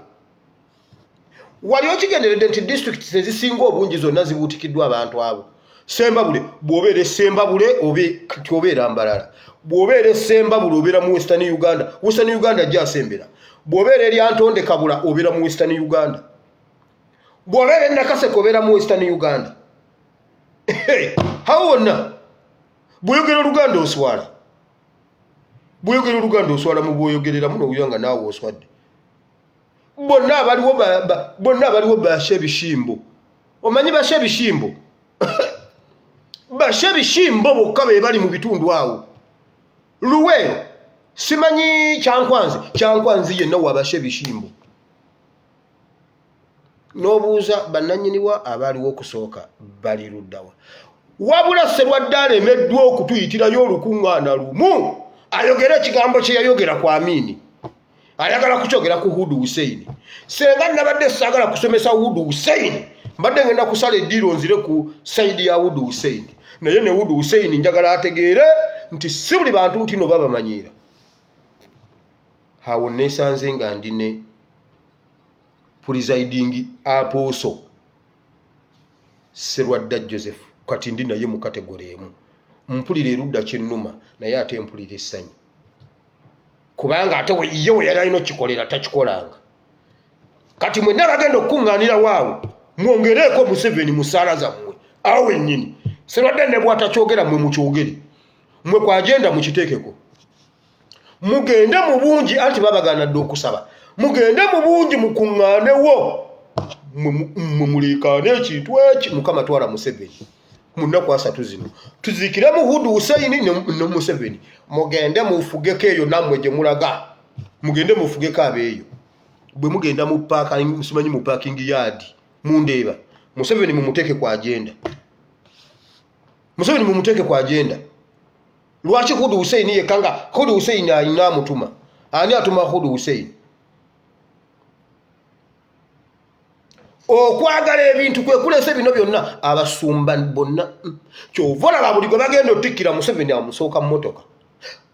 Wali okigenderedde nti disitulikiti ezisinga obungi zonna zibuutikiddwa abantu abo? Sembabule, bw'obeera esembabule kati obeera Mbalala, bw'obeera esembabule obeera mu Western Uganda, Western Uganda gyasembera. Bw'obeera eryantonde Kabula obeera mu Western Uganda, bw'obeera enakaseke obeera mu Western Uganda. Awo wonna bw'oyogera Oluganda oswala, bw'oyogera Oluganda oswala mu bw'oyogereramu n'owulira nga naawe oswadde. Bonna abaliwo, bonna abaliwo basha ebishimbo. Omanyi basha ebishimbo? Basha ebishimbo bokka be bali mu bitundu awo. Luweero, simanyi Kyankwanzi, Kyankwanzi yenna wabasha ebishimbo. N'obuuza bannannyiniwa abaaliwo okusooka bali luddawa? Wabula Serwadde alemeddwa okutuyitirayo olukuŋŋaana lumu ayogere ekigambo kye yayogera ku Amiini. Ayagala kukyogera ku Hudu Hussein. Senga nabadde saagala kusomesa Hudu Hussein, mbadde ngenda kusala eddiiro nzire ku side ya Hudu Hussein, naye ne Hudu Hussein njagala ategeere nti si buli bantu nti no babamanyiira. Awo nesanze nga ndi ne presiding apostle Serwadda Joseph, kati ndi naye mu category emu. Mpulira erudda kyennuma, naye ate mpulira essanyu kubanga ate ye we yali alina okukikolera takikolanga. Kati mwenna bagenda okukuŋŋaanira waawo, mwongereeko Museveni mu ssaala zammwe awo wennyini. Serwadde ne bw'atakyogera, mmwe mukyogere, mmwe ku agenda mukiteekeko, mugende mu bungi. Anti babagaana dde okusaba. Mugende mu bungi, mukuŋŋaanewo, mmwe muleekaane ekintu eki: "Mukama, twala Museveni mu nnaku 30 zino, tuziikiremu Hudu Husaini ne Museveni." Mugende mufugeko eyo nammwe gye mulaga, mugende mufugeko abeeyo. Bwe mugenda mu paaka, simanyi mu parking yard, mundeeba. Museveni mumuteeke ku agenda, Museveni mumuteeke ku agenda. Lwaki Hudu Husaini yekka, nga Hudu Husaini alina amutuma? Ani atuma Hudu Husaini? Okwagala ebintu kwe kuleese bino byonna. Abasumba bonna, kyova olaba buli gwe bagenda otikkira, Museveni amusooka mmotoka.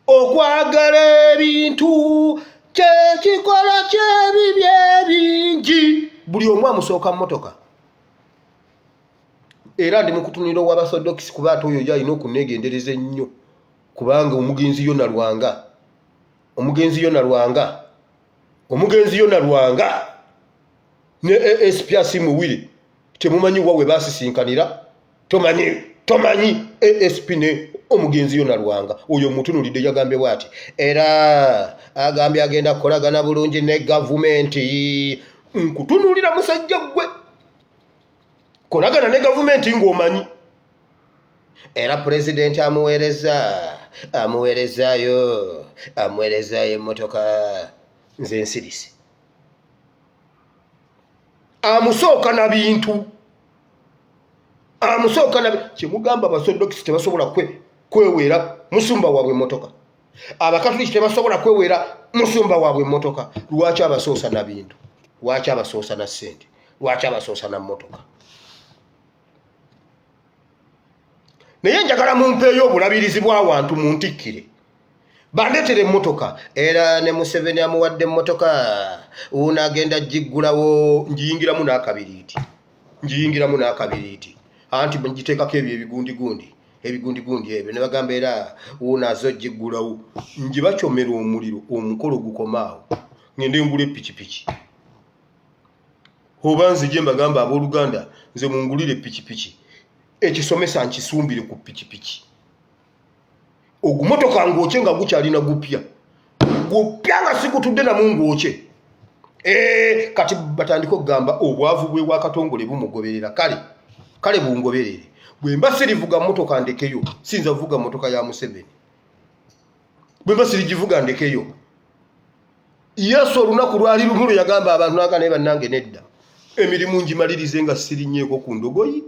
Okwagala ebintu kyekikola kyebibi ebingi. Buli omu amusooka mmotoka. Era ndi mukutunira ow'Abasodokisi, kuba ate oyo yo alina okuneegendereza ennyo, kubanga omugenzi Yona Lwanga, omugenzi Yona Lwanga, omugenzi Yona Lwanga ne ASP Asimuwire, temumanyi wa we baasisinkanira. Tomanyi, tomanyi ASP ne omugenzi Yona Lwanga. Oyo omutunulidde yagambye bwati, era agambye agenda kukolagana bulungi ne gavumenti. Nkutunuulira musajja ggwe, kolagana ne gavumenti ng'omanyi. Era pulezidenti amuweereza, amuweerezaayo, amuweerezaayo emmotoka. Nze nsirise, amusooka na bintu, amusooka na kyemugamba. Abasodokisi tebasobola kweweera musumba waabwe emmotoka, Abakatuliki tebasobola kweweera musumba waabwe emmotoka. Lwaki abasoosa na bintu? Lwaki abasoosa na ssente? Lwaki abasoosa na mmotoka? Naye njagala mumpeeyo obulabirizi bw'awantu muntikkire, bandeetera emmotoka. Era ne Museveni amuwadde emmotoka, wuuno agenda giggulawo, ngiyingiramu n'akabiriiti, ngiyingiramu n'akabiriiti, anti ngiteekako ebyo ebigundigundi, ebigundigundi ebyo ne bagamba. Era wuuno aze ogiggulawo, ngibacomera omuliro, omukolo gukomaawo. Ngende ngula epikipiki oba nzije mbagamba, "Abooluganda, nze mungulire epikipiki, ekisomesa nkisumbire ku pikipiki." Ogumotoka ngwokye nga gukyalina gupya gupya, nga sigutudde namu, ngwokye. Kati batandike okugamba obwavu bwe bwakatongole bumugoberera. Kale kale bungoberere. Bwe mba sirivuga motoka ndekeyo, siyinza kuvuga motoka ya Museveni. Bwe mba sirigivuga ndekeyo. Yesu olunaku lwali lumu lwe yagamba abantu naga, "Naye bannange nedda, emirimu ngimalirize nga sirinnyeeko ku ndogoyi."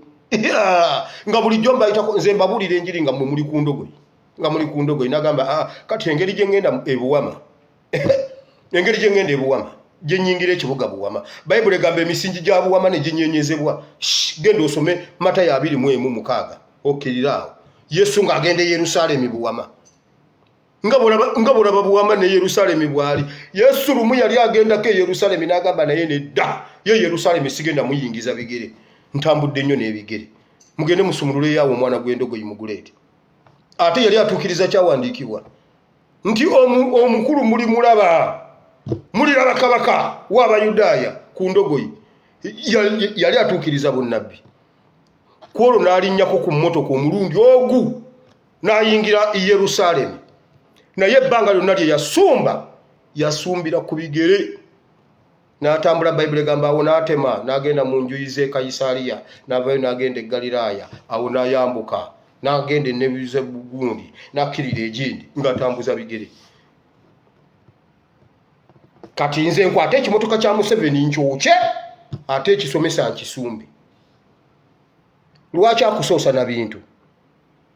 Nga bulijjo mbayitako nze mbabuulira enjiri nga mmwe muli ku ndogoyi, nga muli ku ndogoyi. Nagamba, "Ah, kati engeri gye ŋŋenda ebuwama, engeri gye ŋŋenda ebuwama, Gye nnyingira ekibuga Buwama. Bayibuli egamba emisingi gya Buwama ne ginyenyezebwa. Genda osome Matayo 21:6 okkirira awo. Yesu ng'agenda e Yerusaalemi Buwama. Nga bw'olaba Buwama ne Yerusaalemi bw'ali. Yesu lumu yali agendako e Yerusaalemi n'agamba naye nedda, ye Yerusaalemi sigenda muyingiza bigere. Ntambudde nnyo n'ebigere. Mugende musumululeyo awo omwana gw'endogoyi muguleete. Ate yali atuukiriza kyawandiikibwa nti omukulu mulimulaba, muliraba kabaka w'Abayudaaya ku ndogoyi. Yali atuukiriza bunnabbi. Ku olwo n'alinnyako ku mmotoka omulundi ogu n'ayingira i Yerusaalemi. Naye ebbanga lyonna lye yasumba, yasumbira ku bigere. N'atambula, Bayibuli egamba, awo n'atema n'agenda mu njuyi z'e Kayisaaliya, n'avayo n'agenda e Ggaliraaya, awo n'ayambuka n'agenda e Nebuzabugundi, n'akkirira egindi ng'atambuza bigere. Kati nze nkwate ekimotoka kya Museveni nkyokye, ate ekisomesa nkisumbe. Lwaki akusoosa na bintu?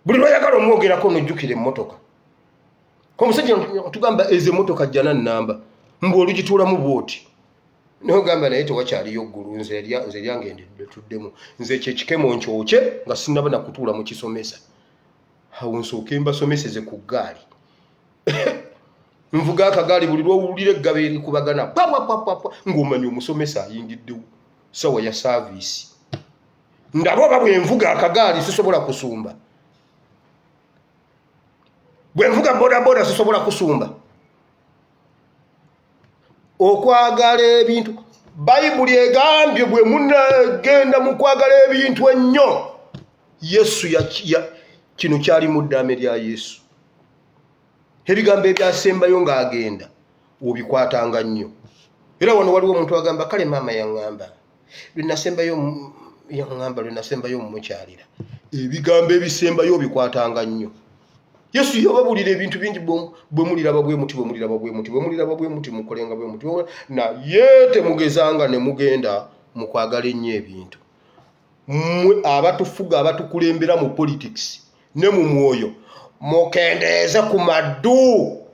Buli lw'oyagala omwogerako n'ojjukira emmotoka. Omusajja otugamba ezo emmotoka jjana nnamba, mbu olugituulamu bw'oti. N'ogamba naye tewakyaliyo ggulu, nze eryange ndituddemu. Nze ekyo ekikemo nkyokye nga sinnaba na kutuula mu kisomesa. Awo nsooke mbasomeseze ku ggaali. Nvuga akagaali buli lw'owulira eggabo erikubagana pwapwapwapwa ng'omanya omusomesa ayingiddewo ssaawa ya saaviisi. Ndaba oba bwe nvuga akagaali sisobola kusumba. Bwe nvuga bodaboda sisobola kusumba. Okwagala ebintu, Bayibuli egambye bwe munagenda mu kwagala ebintu ennyo, Yesu kino kyali mu ddaame lya Yesu. Ebigambo ebyasembayo ng'agenda obikwatanga nnyo. Era wano waliwo omuntu agamba kale maama yaŋŋamba lwe nasembayo yaŋŋamba lwe nasembayo omukyalira. Ebigambo ebisembayo obikwatanga nnyo. Yesu yababuulira ebintu bingi, bwe muliraba bwe muti, bwe muliraba bwe muti, bwe muliraba bwe muti, mukolenga bwe muti, naye temugezanga ne mugenda mu kwagala ennyo ebintu. Mmwe abatufuga, abatukulembera mu politics ne mu mwoyo, mukendeeze ku maddu,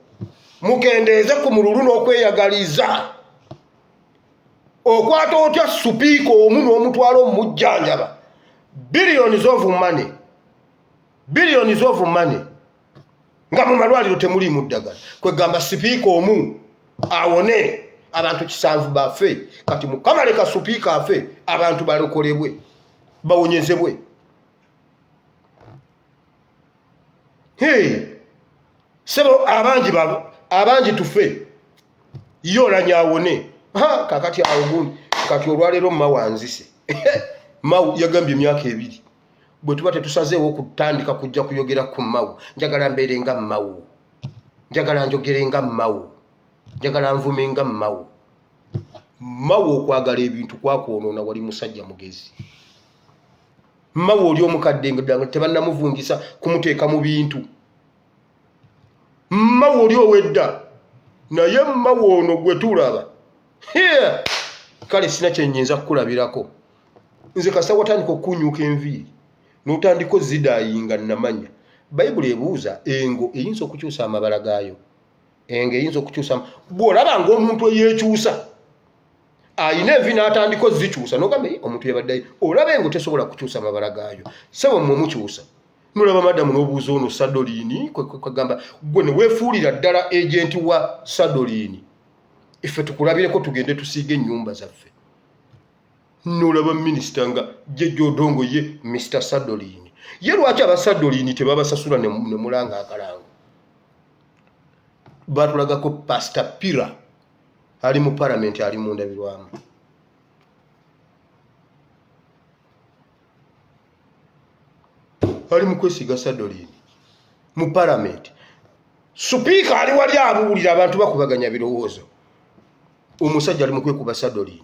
mukendeeze ku mululu n'okweyagaliza. Okwata otya supiika omu n'omutwala omujjanjaba? Billions of money, billions of money, nga mu malwaliro temuliimu ddagala. Kwegamba sipiika omu awone abantu 7 bafe. Kati Mukama leka supiika afe, abantu balokolebwe, bawonyezebwe. Hey, sebo abangi abangi tufe, ye olanya awone. Ha, kakati awo gundi kati olwaleero Mao anzise. Mao yagambye emyaka 2 bwe tuba tetusazeewo kutandika kujja kuyogera ku Mao. Njagala mbeere nga Mao, njagala njogere nga Mao, njagala nvume nga Mao. Mao okwagala ebintu kwakwonoona, wali musajja mugezi. Mao oli omukadde nga tebannamuvungisa kumuteeka mu bintu. Mao oli ow'edda, naye Mao ono gwe tulaba kale sina kye nnyinza kukulabirako. Nze kasita watandika okukunyuka enviiri n'otandika ozidayinga, namanya Bayibuli ebuuza engo eyinza okukyusa amabala gaayo. Engo eyinza okukyusa? Bw'olaba ng'omuntu eyeekyusa ayina envi n'atandika ozikyusa, n'ogamba omuntu yabaddeyo. Olaba engo tesobola kukyusa mabala gaayo. Ssebo mmwe mukyusa, nolaba madamu n'obuuza ono Sadoliini, kwegamba gwe ne weefuulira ddala agenti wa Sadoliini. Iffe tukulabireko, tugende tusiige ennyumba zaffe. Nolaba minisita nga Jeje Odongo ye Mr Sadoliini. Ye lwaki aba Sadoliini tebabasasula ne mulanga akalango? Batulagako Pastor Pira ali mu palamenti, ali mu ndabirwamu. Ali mu kwesiga Sadoliini mu palamenti. Supiika ali wali abuulira abantu, bakubaganya birowoozo, omusajja ali mu kwekuba Sadoliini.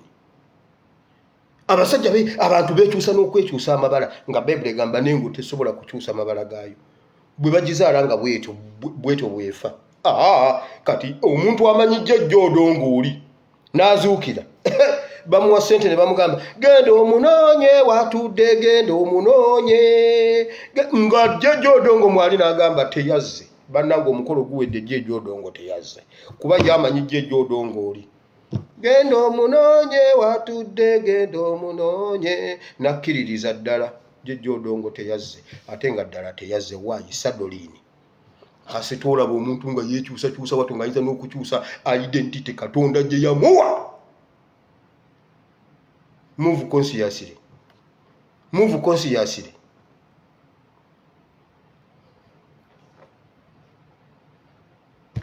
Abasajja abantu bekyusa n'okwekyusa amabala, nga Bayibuli egamba n'engo tesobola kukyusa mabala gaayo, bwe bagizaala nga bwetyo bwetyo bwefa. Kati omuntu amanyi Jjajja Odongo oli n'azuukira, bamuwa ssente ne bamugamba genda omunoonye watudde, genda omunoonye, nga Jjajja Odongo mwali, n'agamba teyazze. Bannange, omukolo guwedde, Jjajja Odongo teyazze, kuba ye amanyi Jjajja Odongo oli. Genda omunoonye watudde, genda omunoonye. Nakkiririza ddala Jjajja Odongo teyazze, ate nga ddala teyazze. Waayi Sadoliini kasita olaba omuntu nga yeekyusakyusa watyo ng'ayinza n'okukyusa identity Katonda gye yamuwa. Move consciously, move consciously.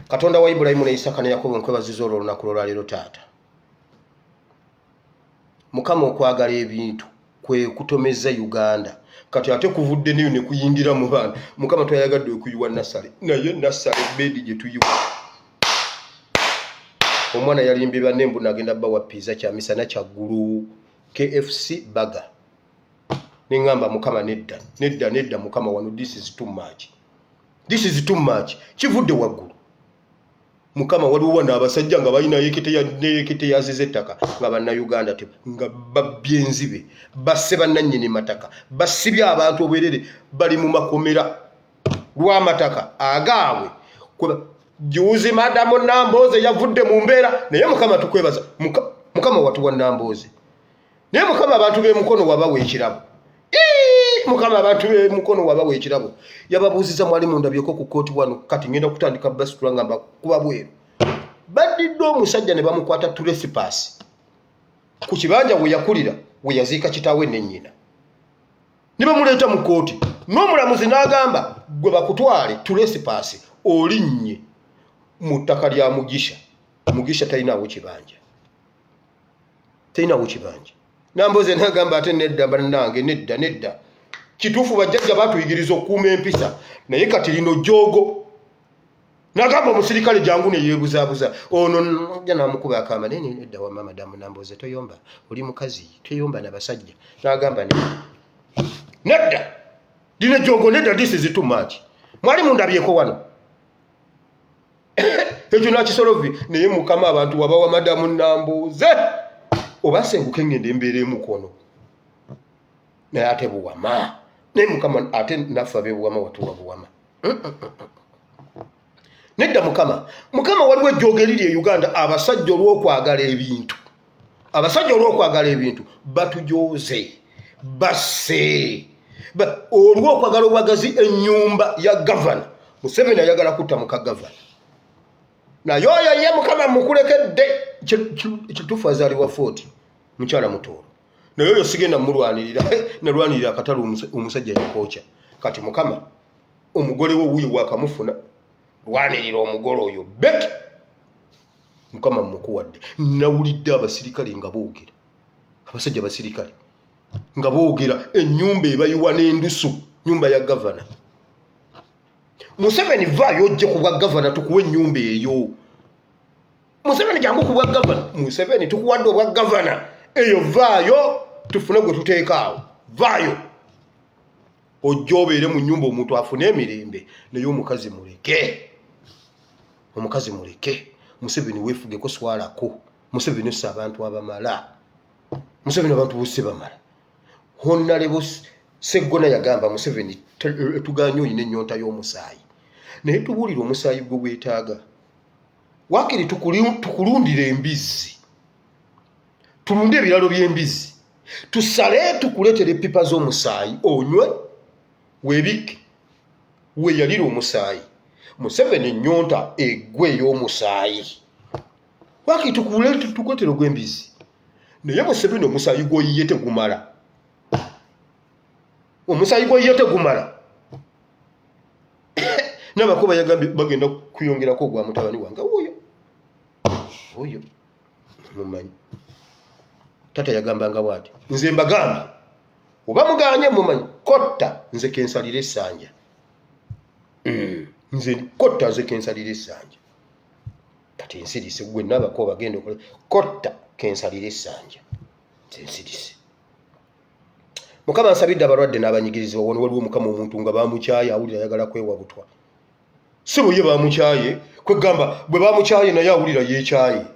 Katonda wa Ibulayimu ne Isaaka ne Yakobo, nkwebaziza olwo olunaku lwolwaleero taata. Mukama, okwagala ebintu kwe kutomezza Uganda, kati ate kuvudde neyo ne kuyingira mu baana. Mukama, twayagadde okuyiwa nasale, naye nasale bedi gye tuyiwa omwana yalimbye banne mbu nagenda bawa pizza kyamisana kyaggulu KFC baga. Neŋŋamba Mukama nedda nedda nedda Mukama, wano this is too much, this is too much, kivudde waggulu. Mukama, waliwo wano abasajja nga balina neyeketeyaziza ettaka nga bannayuganda nga babbye enzibe, basse bannannyini mataka, basibye abantu obwerere, bali mu makomera lw'amataka agaabwe. Juzi madamu Nambooze yavudde mu mbeera, naye Mukama tukwebaza. Mukama watuwa Nambooze, naye Mukama abantu b'emukono wabawa ekirabo. Mukama abantu b'emukono wabawa ekirabo. Yababuuziza, mwali mundabyeko ku kkooti wano? Kati ngenda kutandika basitula nga mbakuba bweru. Baddidde omusajja ne bamukwata trespass ku kibanja we yakulira, we yaziika kitaawe ne nnyina, ne bamuleeta mu kkooti, n'omulamuzi n'agamba, gwe bakutwale trespass, olinnye mu ttaka lya Mugisha. Mugisha talinaawo kibanja, talinawo kibanja. Namboze nagamba ate nedda bannange, nedda nedda. Kituufu bajjajja batuyigiriza okukuuma empisa, naye kati lino jjoogo. Nagamba omusirikale jangu, neyeebuzaabuza ono ja namukuba akama, naye nedda wamma madamu Namboze toyomba, oli mukazi toyomba nabasajja. Nagamba nedda, lino jjoogo nedda, this is too much. Mwali mundabyeko wano? Ekyo nakisolovi. Naye Mukama abantu wabawa madamu Nambuuze, oba senguke ngenda embeera emukono, naye ate Buwama. Naye Mukama ate naffe abebuwama watuwa Buwama. Nedda Mukama, Mukama waliwo ejjoogo eriri e Uganda. Abasajja olw'okwagala ebintu, abasajja olw'okwagala ebintu batujooze, basse olw'okwagala obwagazi ennyumba ya gavana. Museveni ayagala kutta muka gavana, naye oyo ye Mukama mukulekedde. Kituufu azaalibwa Footi mukyala Mutooro, naye oyo sigenda mulwanirira, nalwanirira akatale omusajja yakooca. Kati Mukama omugole we wuyo wakamufuna, lwanirira omugole oyo beki. Mukama mukuwadde. Nawulidde abasirikale nga boogera, abasajja basirikale nga boogera, ennyumba ebayiwa n'endusu, nyumba ya gavana. Museveni vaayo ojje ku bwa gavana tukuwe ennyumba eyo. Museveni jangu ku bwa gavana. Museveni tukuwadde obwa gavana eyo, vaayo tufune gwe tuteekaawo. Vaayo ojja obeere mu nyumba omuntu afune emirembe, naye omukazi muleke, omukazi muleke. Museveni weefugeko, swalako. Museveni ossa abantu abamala, Museveni abantu bose bamala. Honalebo Seggona yagamba Museveni tuganye, olina ennyonta y'omusaayi, naye tubuulire omusaayi gwe weetaaga. Wakiri tukulundire embizzi, tulunde ebiralo by'embizzi, tusale tukuleetere epipa z'omusaayi onywe weebikke weeyalire omusaayi. Museveni ennyonta eggwe ey'omusaayi, wakiri tukuleetere ogw'embizzi, naye Museveni omusaayi gw'oyiye tegumala, omusaayi gw'oyiye tegumala. Nabakuba yagambye bagenda kuyongerako ogwa mutabani wange wuuyo oyo mumanyi. Tata yagambanga bwati, nze mbagambye oba muganye mumanyi kotta nze kensalira essanja. Nze kotta nze kensalira essanja. Kati nsirise gwe nabako bagenda okola kotta kensalira essanja, nze nsirise. Mukama nsabidde abalwadde n'abanyigirizibwa. Wano waliwo Mukama omuntu nga bamukyaye, awulira ayagala kwewa butwa. Si bwe ye bamukyaye, kwegamba bwe bamukyaye naye awulira yeekyaye.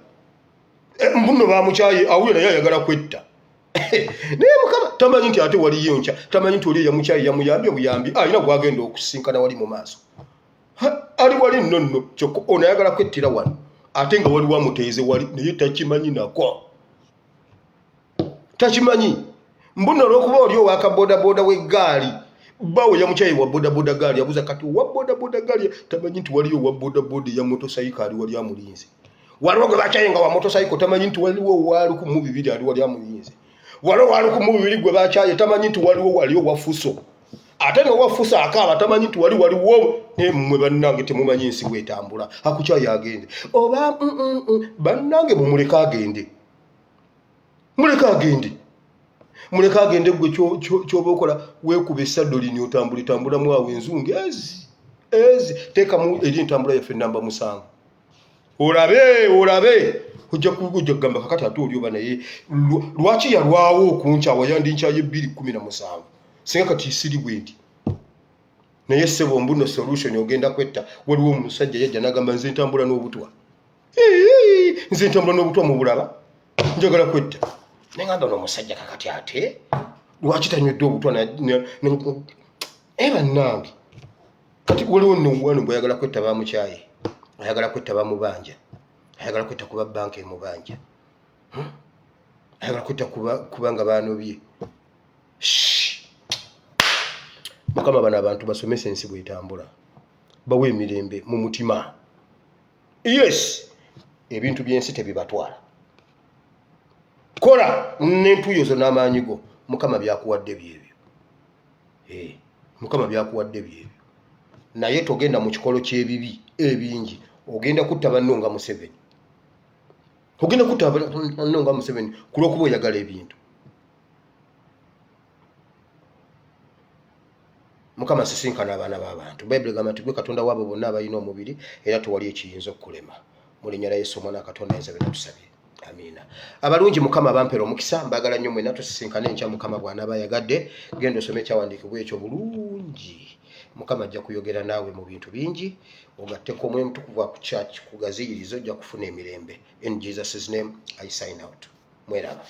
Mbuno bamukyaye, awulira naye ayagala kwetta, naye Mukama tamanyi nti ate waliyo nkya, tamanyi nti oli eyamukyaye yamuyambye buyambi, alina gwagenda okusinkana wali mu maaso. Ali wali nno nno, kyokka ono ayagala kwettira wano. Ate nga waliwo amuteeze wali naye takimanyi nako. Takimanyi. Mbuno olw'okuba oli owa kabodaboda w'eggaali bbawe yamukyaye wa bodaboda gaali abuuza kati owa bodaboda gaali tamanyi nti waliyo owa bodaboda eya motosayiko ali wali amulinze. Waliwo gwe bakyaye nga wa motosayiko tamanyi nti waliwo owa 1200 ali wali amulinze. Waliwo owa 1200 gwe bakyaye tamanyi nti waliwo wali owa fuso. Ate n'owa fuso akaaba tamanyi nti wali waliwo. Naye mmwe bannange temumanyi nsi bw'etambula. Akukyaye agende. Oba bannange mumuleke agende. Muleke agende. Muleke agende gwe ky'oba okola weekuba essadolini otambule tambulamu awo enzungu ezi ezi teekamu eri entambula yaffe namba 7. Olabe olabe ojja kugamba kakati ate oli oba naye lwaki yalwawo okunkyawa yandinkyaye 2017 singa kati siri bwe nti. Naye ssebo mbuno solution ogenda kwetta. Waliwo omusajja yajja n'agamba nze ntambula n'obutwa. Nze ntambula n'obutwa mu bulaba njagala kwetta. Naye ngamba ono omusajja kakati ate lwaki tanywedde obutwa bannange. Kati waliwo nno wano bw'ayagala kwetta bamukyaye, ayagala kwetta bamubanja, ayagala kwetta kuba banka emubanja, ayagala kwetta kubanga baanobye. Mukama bano abantu basomese ensi bw'etambula, bawe emirembe mu mutima. Yes, ebintu by'ensi tebibatwala. Kola n'entuuyo zo n'amaanyi go, Mukama byakuwadde byebyo. Mukama byakuwadde byebyo. Naye togenda mu kikolo ky'ebibi ebingi, ogenda kutta banno nga Museveni. Ogenda kutta banno nga Museveni ku lw'okuba oyagala ebintu. Mukama sisinkana abaana b'abantu. Bayibuli egamba nti gwe Katonda waabo bonna abalina omubiri era tewali ekiyinza okukulema. Mu linnya lya Yesu omwana wa Katonda ayinza byonna tusabye. Amiina. Abalungi Mukama abampera omukisa, mbaagala nnyo mwenna, tusisinkane enkya Mukama bw'anaaba ayagadde. Genda osome ekyawandiikibwa ekyo bulungi. Mukama ajja kuyogera naawe mu bintu bingi, ogatteko Omwoyo Omutukuvu akugaziyirize, ojja kufuna emirembe. In Jesus' name I sign out. Mweraba.